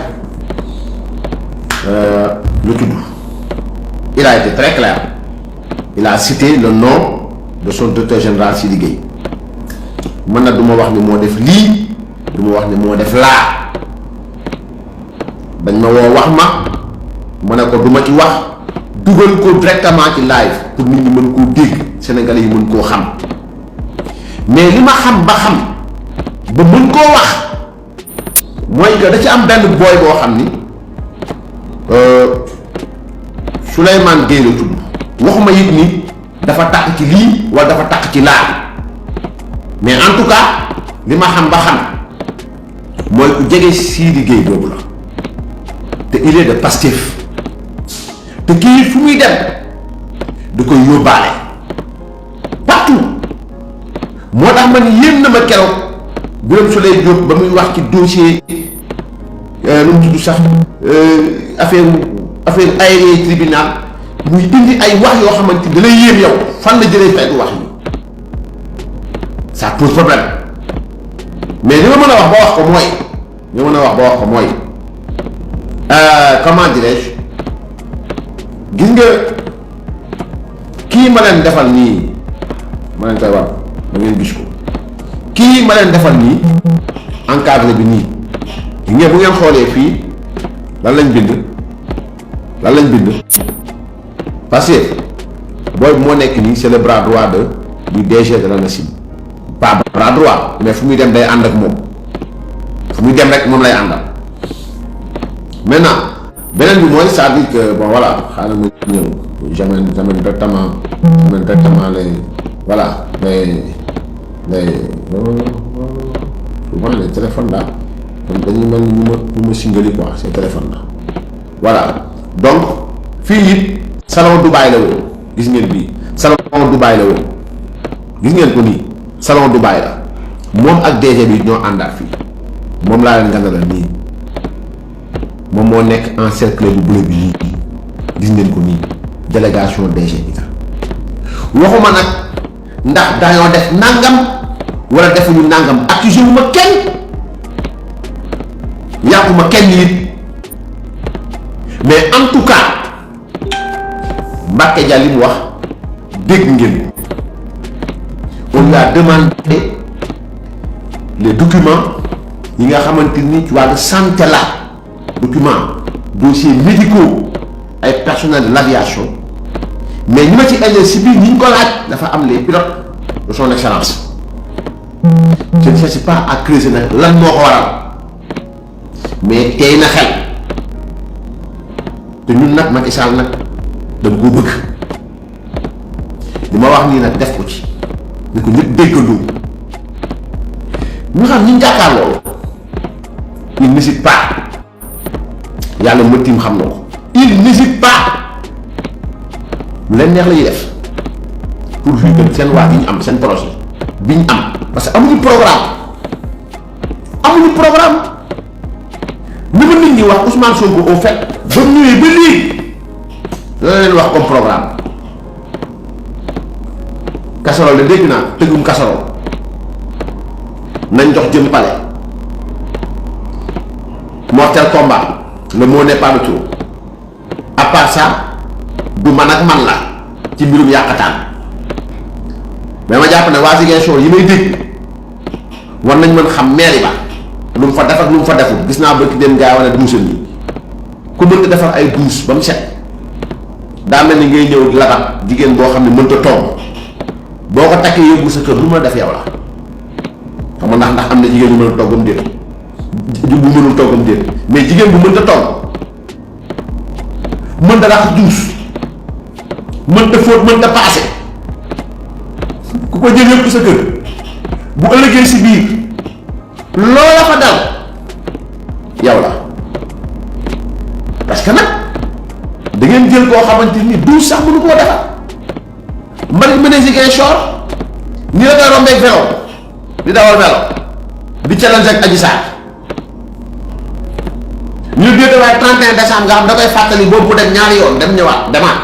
le tudd il a été très clair il a cité le nom de son directeur général Sidi Gueye man nag du ma wax ni moo def lii du ma wax ni moo def laa dañ ma woo wax ma ne ko du ma ci wax dugal ko directement ci live pour nit ñi mën koo dégg Sénégalais yi mën koo xam mais li ma xam ba xam ba mën koo wax mooy que da ci am benn booy boo xam ni Souleymane Gueye la tudd waxuma it ni dafa takk ci lii wala dafa takk ci laa mais en tout cas li ma xam ba xam mooy ku jege Sidi Gueye boobu la te il est de Pastef te kii fu muy dem da koy yóbbaale partout moo tax ma ni yéem na ma keroog Birame Souleye Diop ba muy wax ci dossier lu mu tudd sax affaire aérien tribunal muy indi ay wax yoo xamante ni da lay yéem yow fan la jëlee fekk wax yi ça pose problème mais li ma mën a wax ba wax ko mooy comment dirais-je gis nga kii ma leen defal nii ma leen koy wax da ngeen gis ko kii ma leen defal nii encadré bi nii bu ngeen xoolee fii lan lañ bind parce que booy moo nekk nii c'est le bras droit du DG de l'ANACIM pas bras droit mais fu muy dem day ànd ak moom fu muy dem rek moom lay àndal maintenant beneen bi mooy c'est-à-dire que bon voilà xaaral ma ñëw j'amène directement les voilà souvent les téléphones là comme dañuy mel ni ñu ma singali quoi ces téléphones là voilà donc fii it salon Dubaï la woon gis ngeen bii salon Dubaï la woon gis ngeen ko nii salon Dubaï la moom ak DG bi ñoo àndaat fii moom laa leen gànnaaw nii moom moo nekk encerclé bu bleu bi nii gis ngeen ko nii délégation DG bi waxuma nag ndax dañoo def nangam wala defuñu nangam accusé wu ma kenn yàquma kenn nit mais en tout cas Mbacké Dia li mu wax dégg ngeen on lui a demandé les documents yi nga xamante ni ci wàllu santé la documents dossiers médicaux ay personnels de l'aviation mais ñi ma ci indi si biir ñi ñu ko laaj dafa am les pilotes de son excellence je ne cherche pas à creuser nag lan moo ko waral mais tey na xel te ñun nag Macky Sall nag dañ koo bëgg li ma wax nii nag def ko ci ni ko ñëpp déggandoo ñu xam ñi jàkkaarloo il n'hésite pas yàlla ma tiim xam na ko il n'hésite pas lu leen neex la ñuy def pour fii que seen waa bi ñu am seen projet bi ñu am parce que amuñu programme ni ma nit ñi wax Ousmane Sonko au fait ba mu ñëwee ba léegi la leen wax comme programme casserole de dégg naa tëggum casserole nañ jox jëm palais mortel combat le mot n'est pas de trop à part ça du man ak man la ci mbirum yàqataan mais ma jàpp ne waa Ziguinchor yi may dégg war nañ mën xam mairie ba lu mu fa def ak lu mu fa deful gis naa bëgg dem gaa wane douche yi ku mënta defar ay douche ba mu set daa mel ni ngay ñëw labat jigéen boo xam ne mënta toog boo ko takkee yóbbu sa kër lu ma def yow la xam nga ndax am na jigéen bu mën a toggam déet bu mënul toggam déet mais jigéen bu mënta togg mënta raxas douche mënta fóot mënta paase ku ko jël yëpp sa kër bu ëllëgee si biir loola fa dal yow la parce que nag da ngeen jël koo xamante ni douche sax mënu koo defar mbalit mu ne Ziguinchor ni la koy rombeeg vélo di dawal vélo di challenge ak Adji Sarr ñu déete waaye 31 décembre nga xam da koy fàttali boobu mu dem ñaari yoon dem ñëwaat demaat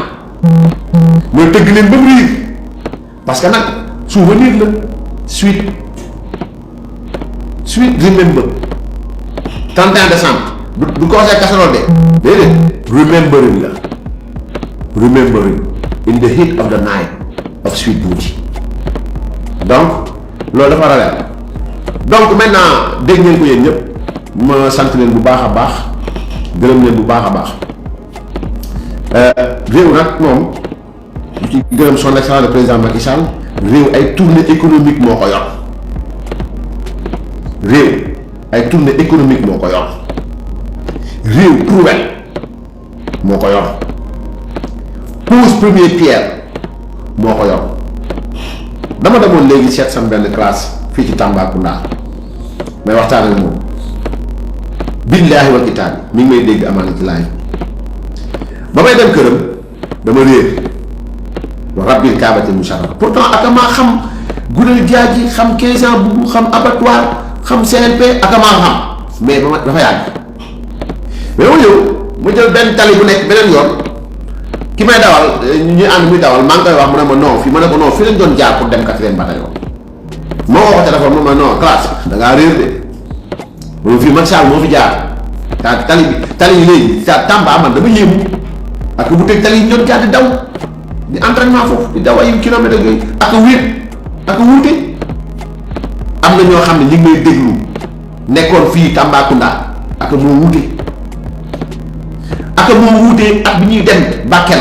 mooy tëgg leen ba mu riir parce que nag souvenir la suite remember 31 décembre du conseil casserole de déedéet remembering la remembering in the heat of the night of Sweet Beauty donc loolu dafa rawee donc maintenant dégg ngeen ko yéen ñëpp ma sant leen bu baax a baax gërëm leen bu baax a baax réew nag moom ci gërëm son excellence le président Macky Sall réew ay tournée économique moo ko yor réew ay tournée économique moo ko yor réew prouvel moo ko yor pose première pierre moo ko yor dama demoon léegi seet sam benn classe fii ci Tambacounda may waxtaan ak moom billaahi wal kitaabi mi ngi may dégg amaana ci laay ba may dem këram dama réer wa rabbil kaabati musharraf pourtant ak maa xam Gurel Diadji xam 15 ans bu xam abattoir xam CNP ak maa xam mais ba ma dafa yàgg mais ma ñëw ma jël benn tali bu nekk beneen yoon ki may dawal ñu ànd muy dawal maa ngi koy wax mu ne ma non fii ma ne ko non fii lañ doon jaar pour dem 4e bataillon moo woo ko téléphone mu ne ma non classe da ngaa réer de loolu fii Macky Sall moo fi jaar tali yi léegi Tamba man dama yéemu ak bu teg tali yi ñoom jaar di daw di entraînement foofu di daw ay kilomètres yooyu ak wéet ak wuute. am na ñoo xam ne ñu ngi may déglu nekkoon fii Tambacounda ak moo wuute ak bi ñuy dem Bakel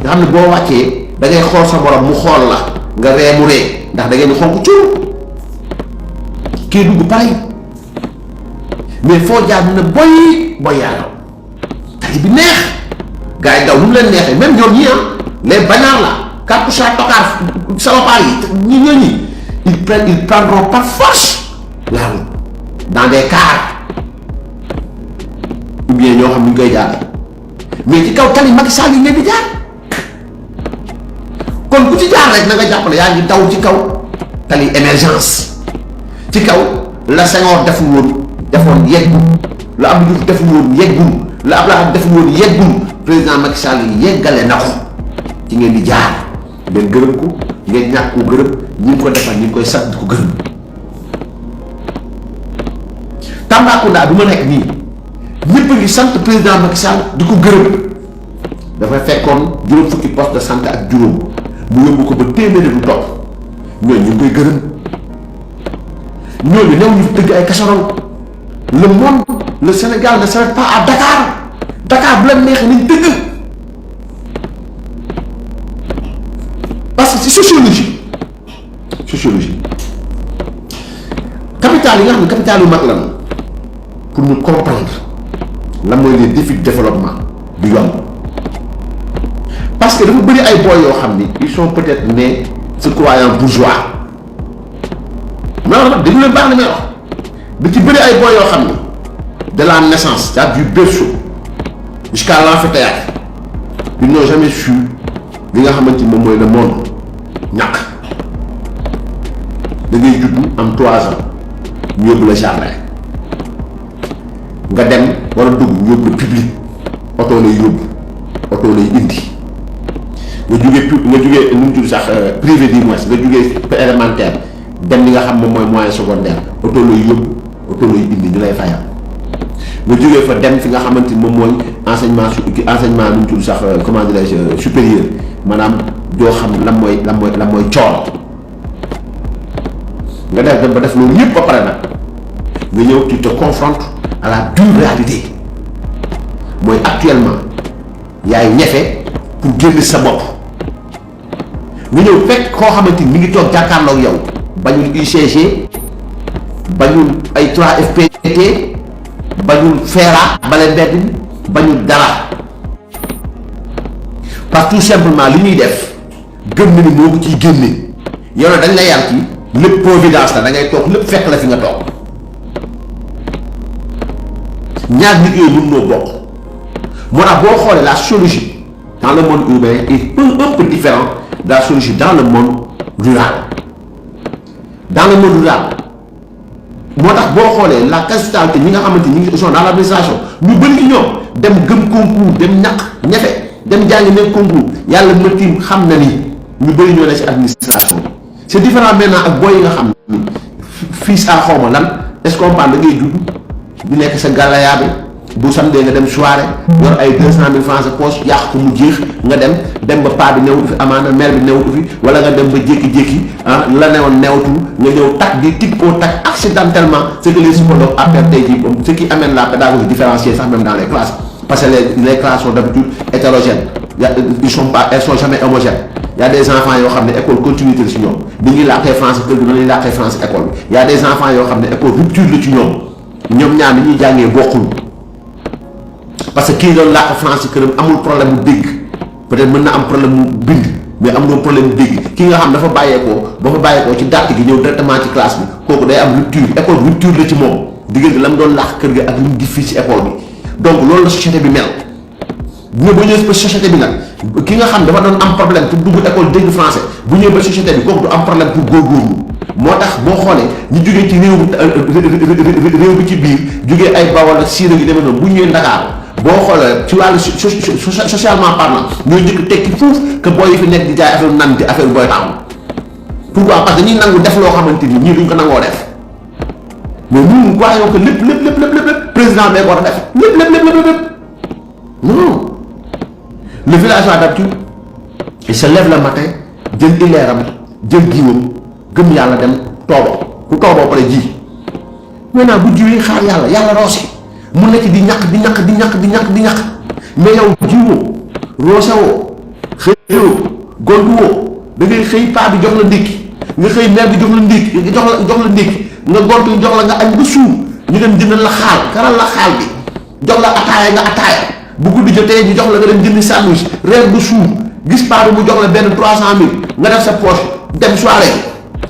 nga xam ne boo wàccee da ngay xool sa morom mu xool la nga ree mu ree ndax da ngeen di xonk cuur kii dugg pare mais foo jaar na boy yàlla tali bi neex gars yi daw nu mu leen neexee même ñoom ñi les bagnards là cartouchard tocard salopard yi ñi ils prendront par force la route dans des cars ou bien ñoo xam ñu koy jaaree mais ci kaw tali Macky Sall yi ngeen di jaar kon ku ci jaar rek na nga jàppale yaa ngi daw ci kaw tali émergence ci kaw la Senghor defoon yeggul la Abdou Diouf deful woon yeggul la Abdoulaye deful woon yeggul président Macky Sall yi yeggale na ko ci ngeen di jaar ngeen gërëm ko ngeen ñàkk ko gërëm ñi ngi ko defal ñi ngi koy sant di ko gërëm. Tambacounda bi ma nekk nii ñëpp a ngi sant président Macky Sall di ko gërëm dafay fekkoon juróom fukki poste de santé ak juróom mu yóbbu ko ba téeméeri du topp ñooñu ñu ngi koy gërëm ñooñu new ñu tëgg ay casserole. Le monde, le Sénégal ne s'arrête pas à Dakar bu la neexee nañ dëgg parce que c'est sociologie capital yi nga xam ne capital yu mag lan pour ñu comprendre lan mooy les défis de développement du yomb parce que dafa bëri ay boy yoo xam ni ils sont peut-être nés se croyant bourgeois mais nag dañu leen baax na may wax da ci bëri ay boy yoo xam ni de la naissance c'est-à-dire du berceau jusqu'à l'amphithéâtre ils n'ont jamais su li nga xamante ni moom mooy le monde ñàkk da ngay judd am 3 ans ñu yóbbu la jardin nga dem war a dugg ñu yóbbu la public oto lay yóbbu oto lay indi nga jugee nu mu tudd sax privé du moins nga jugee élémentaire dem li nga xam moom mooy moyen secondaire oto lay yóbbu oto lay indi ñu lay fayal nga jógee fa dem fi nga xamante ni moom mooy enseignement nu mu tudd sax comment dirais-je supérieur maanaam doo xam lan mooy coono nga dem ba def loolu yëpp ba pare nag nga ñëw tu te confrontes à la dure réalité mooy actuellement yaay ñefe pour génn sa bopp nga ñëw fekk koo xamante ni mi ngi toog jàkkaarloog yow bañul UCG bañul ay 3FPT bañul feera bale mbedd mi bañul dara parce que tout simplement li ñuy def gëm na ni moo ko ciy génne yow na dañ la yar ci lépp providence la da ngay toog lépp fekk la fi nga toog ñaar nit yooyu mën noo bokk moo tax boo xoolee la sociologie dans le monde urbain est un peu différent de la sociologie dans le monde rural moo tax boo xoolee la quasi-totalité ñi nga xamante ni ñu ngi sont dans l'administration ñu bëri ci ñoom dem gëm concours dem ñaq ñefe dem jàngi nekk concours yàlla ma tiim xam na ni ñu bëri ñoo ne ci administration bi c'est différent maintenant ak booy yi nga xam ni fii saa xawma lan est-ce qu'on parle da ngay judd di nekk sa gàllayaa bi bu samedi nga dem soirée yor ay 200 000 francs sa poche yàq ko mu jeex nga dem ba paa bi newutu fi amaana mère bi newutu fi wala nga dem ba jékki-jékki la newoon newutu nga ñëw tak di tic au tac accidentellement ce que les psychologues appellent tey jii ce qui amène la pédagogie différenciée sax même dans les classes parce que les classes sont d'habitude hétérogènes elles sont jamais homogènes. Il y a des enfants yoo xam ne école continuité la ci ñoom dañuy làkkee français kër gi dañuy làkkee français école bi il y a des enfants yoo xam ne école rupture la ci ñoom ñaar ni ñuy jàngee bokkul parce que kii doon làkk français këram amul problème mu dégg peut-être mën na am problème mu bind mais amul problème mu dégg ki nga xam dafa bàyyeekoo ci dàtt gi ñëw directement ci classe bi kooku day am rupture école rupture la ci moom diggante la mu doon làkk kër gi ak li mu gis fii ci école bi donc loolu la société bi mel. bu ñëwee ba ñëwee ba société bi nag ki nga xam dafa doon am problème pour dugg école dégg français bu ñëwee ba société bi kooku du am problème pour góorgóorlu moo tax boo xoolee ñu jógee ci réew bi ci biir jógee ay Bawol ak Siira gi demee noonu bu ñëwee Dakar boo xoolee ci wàllu socialement parlant ñooy njëkk tekki fuuf que booy yi fi nekk di jaay affaire nan di affaire booy taxaw pourquoi parce que dañuy nangu def loo xamante ni ñii duñ ko nangoo def mais nous croyons que le président bee ko war a def lépp non le villageois d'habitude il se lève le matin jël ileeram jël giwam gëm yàlla dem toobo ku tooboo pare ji maintenant bu jiwee xaar yàlla roose mu nekk di ñaq mais yow jiwoo roosewoo xëyoo gontuwoo da ngay xëy paa bi jox la ndékki nga xëy mère bi jox la ndékki jox la ndékki nga gontu jox la nga añ ba suur ñu dem jëndal la xaal karal la xaal bi jox la ataaya nga ataaya bu guddi jotee ñu jox la nga dem jëndi sandwich reer ba suur gis paa bi mu jox la benn 300 000 nga def sa poche dem soirée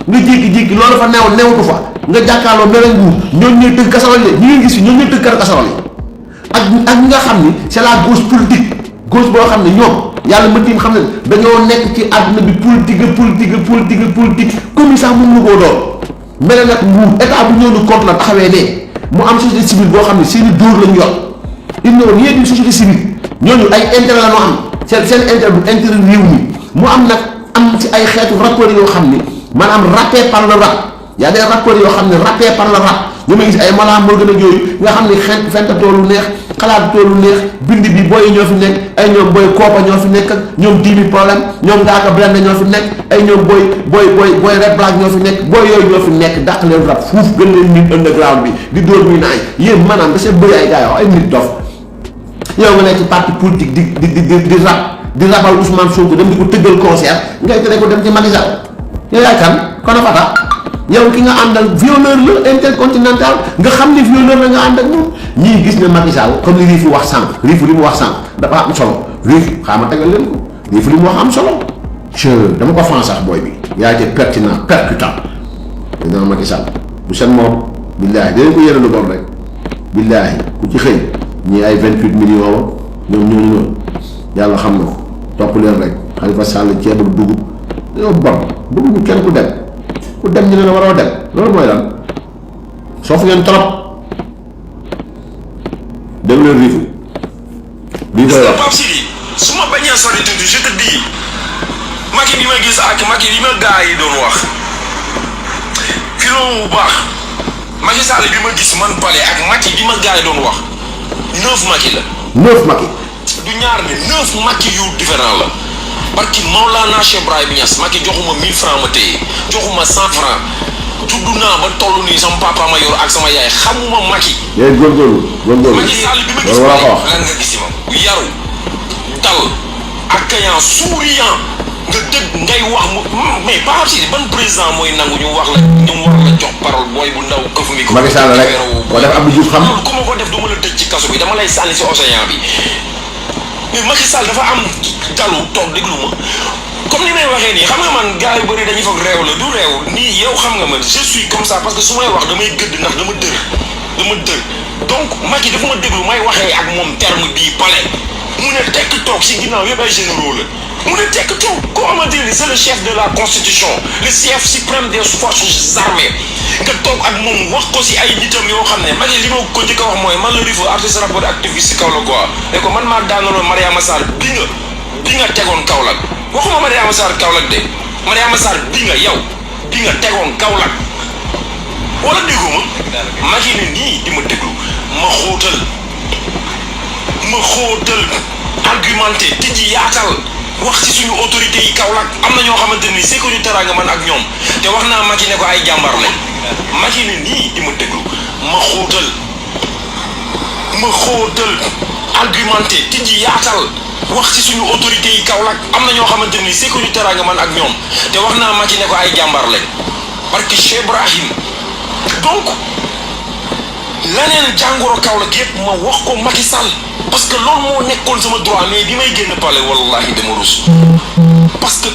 nga jékki-jékki loolu fa newatu fa nga jàkkaarloo mel nguur ñooñu ñooy tëgg kasarol yi ñi ngeen gis fi ñooñu ñooy tëgg kasarol yi ak ñi nga xam ni c'est la gauche politique gauche boo xam ne ñoom yàlla ma tiim xam ne dañoo nekk ci àdduna bi politique comme ça mën na koo doon mel nag nguur état bu ñëw ni contre la taxawee ne mu am société civile boo xam ne seeni dóor lañu yor ils n'ont rien d'une société civile ñooñu ay intérêt la ñu am seen intérêt bu intérêt réew mi mu am nag am ci ay xeetu rappeurs yoo xam ni maanaam rappé par le rap y a des rappeurs yoo xam ne rappé par le rap ñu may gis ay Mollah Morgun ak yooyu nga xam ne fenta toolu neex xalaat toolu neex bind bi booy ñoo fi nekk ay ñoom booy koopa ñoo fi nekk ak ñoom 10 000 problème ñoom Ngaaka Blindé ñoo fi nekk ay ñoom booy Red Black ñoo fi nekk booy yooyu ñoo fi nekk dàq leen rap fuuf gën leen nit underground bi di dóor muy naay yéen maanaam da see bëri ay gars yoo ay nit dof yow nga nekk ci parti politique di rabal Ousmane Sonko dem di ko tëggal concert ngay tere ko dem ci Macky Sall yow yaay kan kon a fata yow ki nga àndal violeur la intercontinental nga xam ne violeur la nga ànd ak moom ñii gis ne Macky Sall comme li Riif wax sànq li mu wax sànq dafa am solo Riif xaama tegal leen ko Riif li mu wax am solo dama ko fan sax booy bi yaa été pertinent percutant président Macky Sall bu seen moom billaahi dinañ ko yéene lu bon rek billaahi ku ci xëy ñii ay 28 millions ñoom yàlla xam na ko topp leen rek Khalifa Sall ceebul dugub dañoo bon bëgguñu kenn ku dem ñu ne la waroo dem loolu mooy lan soof ngeen trop dem leen Riifu bii koy wax. Pape Sidi su ma bañee sori tuuti je te dis Macky bi ma gis ak Macky bi ma gaa yi doon wax filon bu baax Macky Sall bi ma gis man pale ak Macky bi ma gaa yi doon wax 9 Macky la. 9 Macky. du ñaar ne 9 Macky yu différent la barki Maulana Cheikh Ibrahima Niass Macky joxuma 1000 francs ma téye joxuma 100 francs tudd naa ba toll nii sama papa ma yor ak sama yaay xamuma Macky. yéen góorgóorlu Macky Sall bi ma gis lan nga gis ma bu yaru dal accueillant souriant nga dëgg ngay wax mu mais pas si ban président mooy nangu ñu wax la ñu war la jox parole booy bu ndaw këf mi ko. Macky Sall rek ko def Abdou Diouf xam. loolu ku ma ko def du ma la tëj ci kaso bi dama lay sànni si océan bi. mais Macky Sall dafa am dalu toog déglu ma comme ni may waxee nii xam nga man gars yu bëri dañuy foog réew la du réew nii yow xam nga man je suis comme ça parce que su may wax damay gëdd ndax dama dër donc Macky dafa ma déglu may waxee ak moom terme bii palais mu ne tekk toog si ginnaaw yëpp ay généraux la mu ne tekk toog koo xamante ni c'est le chef de la constitution le chef suprême des forces armées nga toog ak moom wax ko si ay nitam yoo xam ne Macky li ma ko njëkk a wax mooy man la Riif artiste rappeur activiste si Kaolack quoi ne ko man maa daanaloon Mariama Sarr bi nga tegoon Kaolack waxuma Mariama Sarr Kaolack de Mariama Sarr bi nga tegoon Kaolack wala déggoo ma Macky ne nii di ma déglu ma xóotal argumenté tijji yaatal wax ci suñu autorité yi Kaolack am na ñoo xamante ni c'est que ñu teraanga man ak ñoom te wax naa Macky ne ko ay jàmbar lañ Macky ne nii di ma déglu ma xóotal argumenté tijji yaatal wax ci suñu autorité yi Kaolack am na ñoo xamante ni c'est que ñu teraanga man ak ñoom te wax naa Macky ne ko ay jàmbar lañ parce que Cheikh Ibrahim donc leneen jàngoro Kaolack yëpp ma wax ko Macky Sall parce que loolu moo nekkoon sama droit mais bi may génn pale wallahi dama rus parce que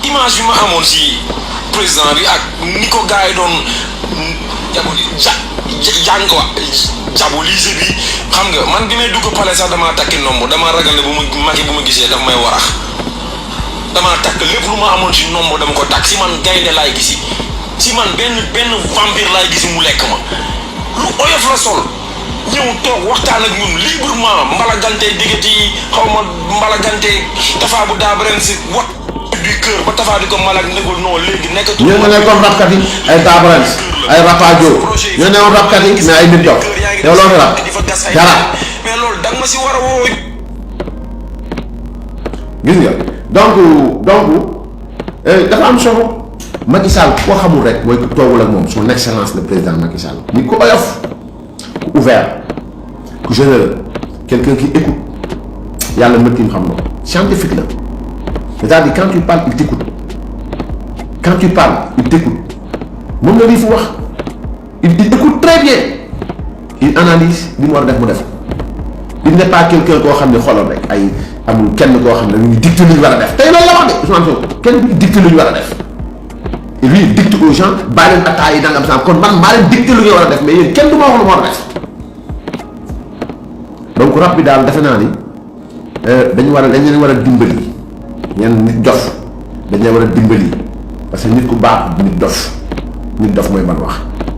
image bi ma amoon si président bi ak ni ko gars yi doon diaboliser bi xam nga man bi may dugg pale sax damaa takki nombo damaa ragal ne bu ma gisee daf may warax damaa takk lépp lu ma amoon si nombo dama ko takk si man gaynde laay gisi si man benn vampire laay gisi mu lekk ma lu oyof la sol ñëw toog waxtaan ak ñun librement mbalagante diggante yi xaw ma mbalagante Tafa bu daabaren si wat du cœur ba Tafa di ko malag negul non léegi nekkatu. ñu ne comme rapkat yi ay daabaren ay rapajo ñu ne rapkat yi mais ay nit dof yow loo fi rap dara mais loolu da nga ma si war a woo. gis nga donc dafa am solo Macky Sall koo xamul rek mooy ku toogul ak moom son excellence le président Macky Sall nit ku oyof ku ouvert ku généreux quelqu'un qui écoute yàlla mëttim xam na scientifique la c'est-à-dire quand tu parles il t'écoute quand tu parles il t'écoute moom la lii fu wax il écoute très bien il analyse li mu war a def mu def il n'est pas quelqu'un koo xam ne xoolal rek ay amul kenn koo xam ne ñu dicte lu ñu war a def tey loolu la wax de Ousmane Sonko kenn du dicte lu ñu war a def et lui il dicte aux gens bàyyi leen attaques yi dangam sax kon man maa leen dicte lu ñu war a def mais yéen kenn du ma wax lu ma war a def donc rab bi daal defe naa ni dañ leen war a dimbali ñenn nit dof dañ leen war a dimbali parce que nit ku baax nit dof mooy man wax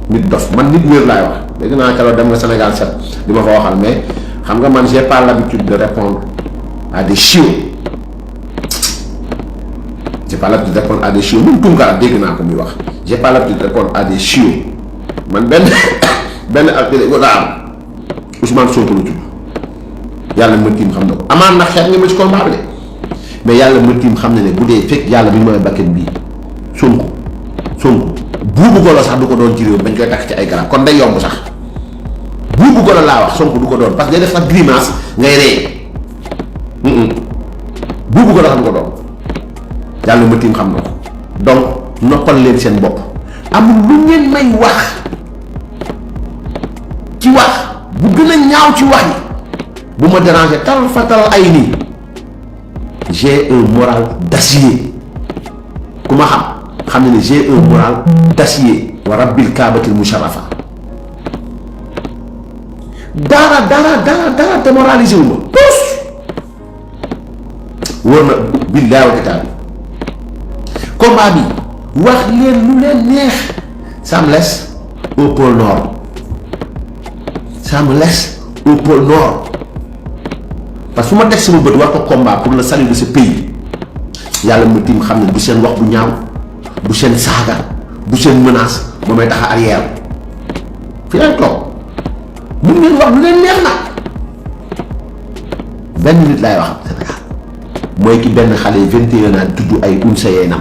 nit dof man nit wér laay wax dégg naa keroog dem nga Sénégal 7 di ma ko waxal mais xam nga man j'ai pas l'habitude de répondre à des chiots j'ai pas l'habitude de répondre à des chiots même Tounkara dégg naa ko muy wax j'ai pas l'habitude de répondre à des chiots man benn ak daa am Ousmane Sonko lu tudd yàlla ma tiim xam na ko amaan na xeet nga ma ci combat bi de mais yàlla ma tiim xam na ne bu dee fekk yàlla bi mooy bakket bii Sonko buubu golo sax du ko doon ci réew bañ koy takk ci ay garab kon day yomb sax buubu golo laa wax Sonko du ko doon parce que day def sax grimace ngay ree buubu golo sax du ko doon yàlla ma tiim xam na ko donc noppal leen seen bopp amul lu ngeen may wax ci wax bu gën a ñaaw ci wax yi bu ma déranger tal fatal ay nii j'ai un moral d'acier ku ma xam ne j'ai un moral d'acier wa rabbil kaabatil musharrafa dara démoralisé wu ma tous wóor na billaahi wa kitaab combat bi wax leen lu leen neex ça me laisse au pôle nord parce que su ma teg sama bët war ko combat pour le salut de ce pays yàlla mu tiim xam ne du seen wax bu ñaaw du seen saaga du seen menace ba may tax a arrière fi leen toog mun ngeen wax lu leen neex nag benn nit laay wax Sénégal mooy ki benn xale yi 21 ans tudd ay unsayeenam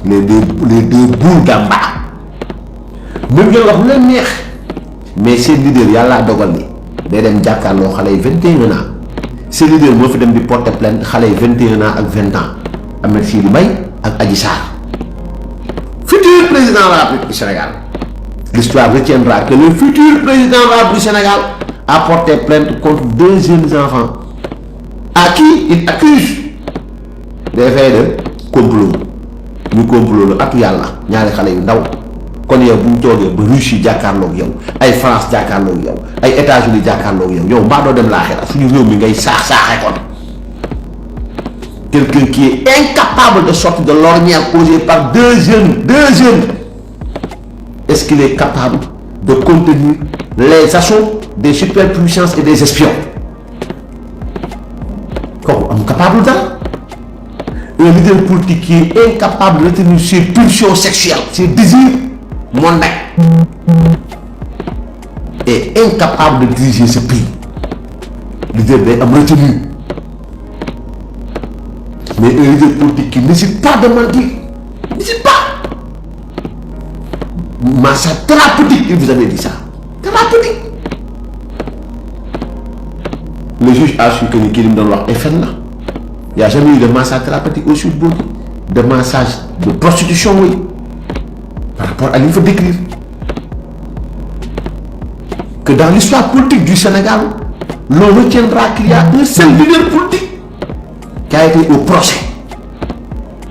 les deux boules gamba mun ngeen wax lu leen neex mais seen leader yàllaa dogal ni day dem jàkkaarloo xale yi 21 ans seen leader moo fi dem di porter plainte xale yi 21 ans ak 20 ans Ahmed Sidi Mbaye ak Adji Sarr futur président de la République du Sénégal l'histoire retiendra que le futur président de la République du Sénégal a porté plainte contre 2 jeunes enfants à qui il accuse des faits de complot ñu complot la ak yàlla ñaari xale yu ndaw kon yow bu ñu toogee ba Russie jàkkaarloog yow ay France jàkkaarloog yow ay États-Unis jàkkaarloog yow mbaa doo dem laaxira suñu réew mi ngay saaxee kon quelqu'un qui est incapable de sortir de l'ornière causée par deux jeunes est-ce qu'il est capable de contenir les assauts des superpuissances et des espions kooku am capable dara un leader politique qui est incapable de retenir ses pulsions sexuelles ses désirs mondains est incapable de diriger ce pays leader day am retenue mais un leader politique qui n'hésite pas de mentir n'hésite pas massa thérapeutique il vous avait dit ça thérapeutique le juge a su que ni kii li mu doon wax ay fen la y a jamais eu de massage thérapeutique au Sweet Beauté de massage de prostitution oui par rapport à li ñu fa décrire que dans l'histoire politique du Sénégal l'on retiendra qu'il y a un seul leader politique qui a été au procès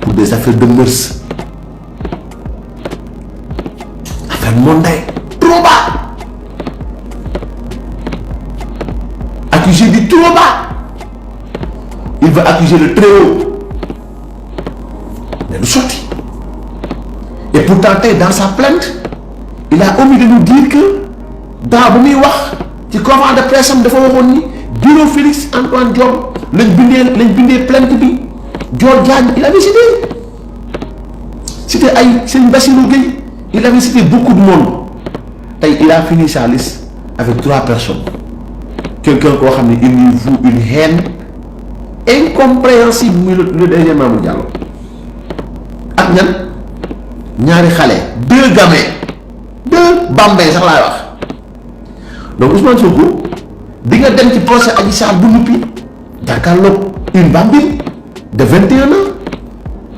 pour des affaires de mœurs affaires mondaines trop bas accusé du trop bas il va accuser le très haut mais du sorti et pourtant tey dans sa plainte il a omis de nous dire que daa bu muy wax ci conférence de presse am dafa waxoon ni bureau Félix Antoine Diome lañ bindee plainte bi Dior Diagne il avait cité ay Serigne Bassirou Gueye il avait cité beaucoup de monde. Il a fini sa liste avec 3 personnes. Quelqu'un qui a une haine incompréhensible, le deuxième Mamour Diallo. Ak ñaari xalé, 2 gamins, 2 bambins sax la wax. Donc Ousmane Sonko di nga dem ci procès Adji Sarr bu nuppi jàkkaarloog une bambine de 21 ans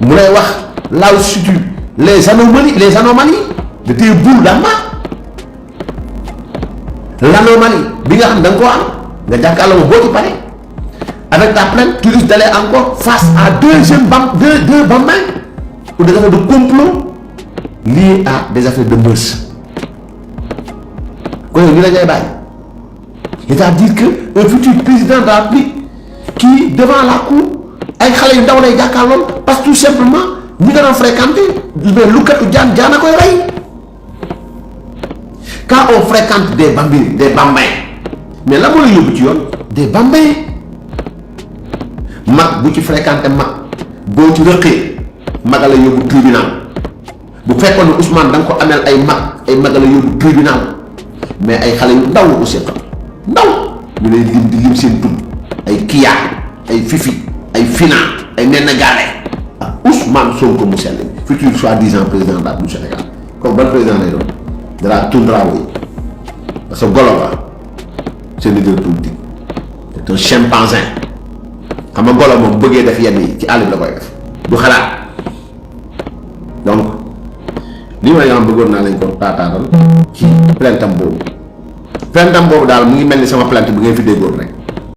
mu lay wax là où se situent les anomalies de tes boules d'Alma. L'anomalie bi nga xam da nga ko am nga jàkkaarloo boo ci pare avec ta plainte tu risques d'aller encore face à deux bambins ou des affaires de complot liées à des affaires de mœurs. Kon ñu la ngay bàyyi. C'est-à-dire que un futur président de la République qui devant la cour ay xale yu ndaw lay jàkkaarlool parce que tout simplement ñi nga doon fréquenter mais lu katu jaan jaana koy rey. Quand on fréquente des bambins, mais là moo la yóbbu ci yoon des bambins mag bu ci fréquenté mag boo ci rëqee maga la yóbbu tribunal bu fekkoon ne Ousmane da nga ko ameel ay maga la yóbbu tribunal mais ay xale yu ndaw la ko seqal ndaw ñu lay lim seen tudd ay Kiya ay Fifi ay Fina ay Nene Gale ak Ousmane Sonko mu sell futur soi-disant président de la République du Sénégal comme ban président lay doon de la toundra oui parce que golo la c'est un leader politique c'est un chimpanzé xam nga golo moom bëggee def yenn yi ci àll bi la koy def du xalaat donc li ma yoo bëggoon naa lañ ko taataaral ci plaintam boobu daal mu ngi mel ni sama plainte bi ngay fi déggoon rek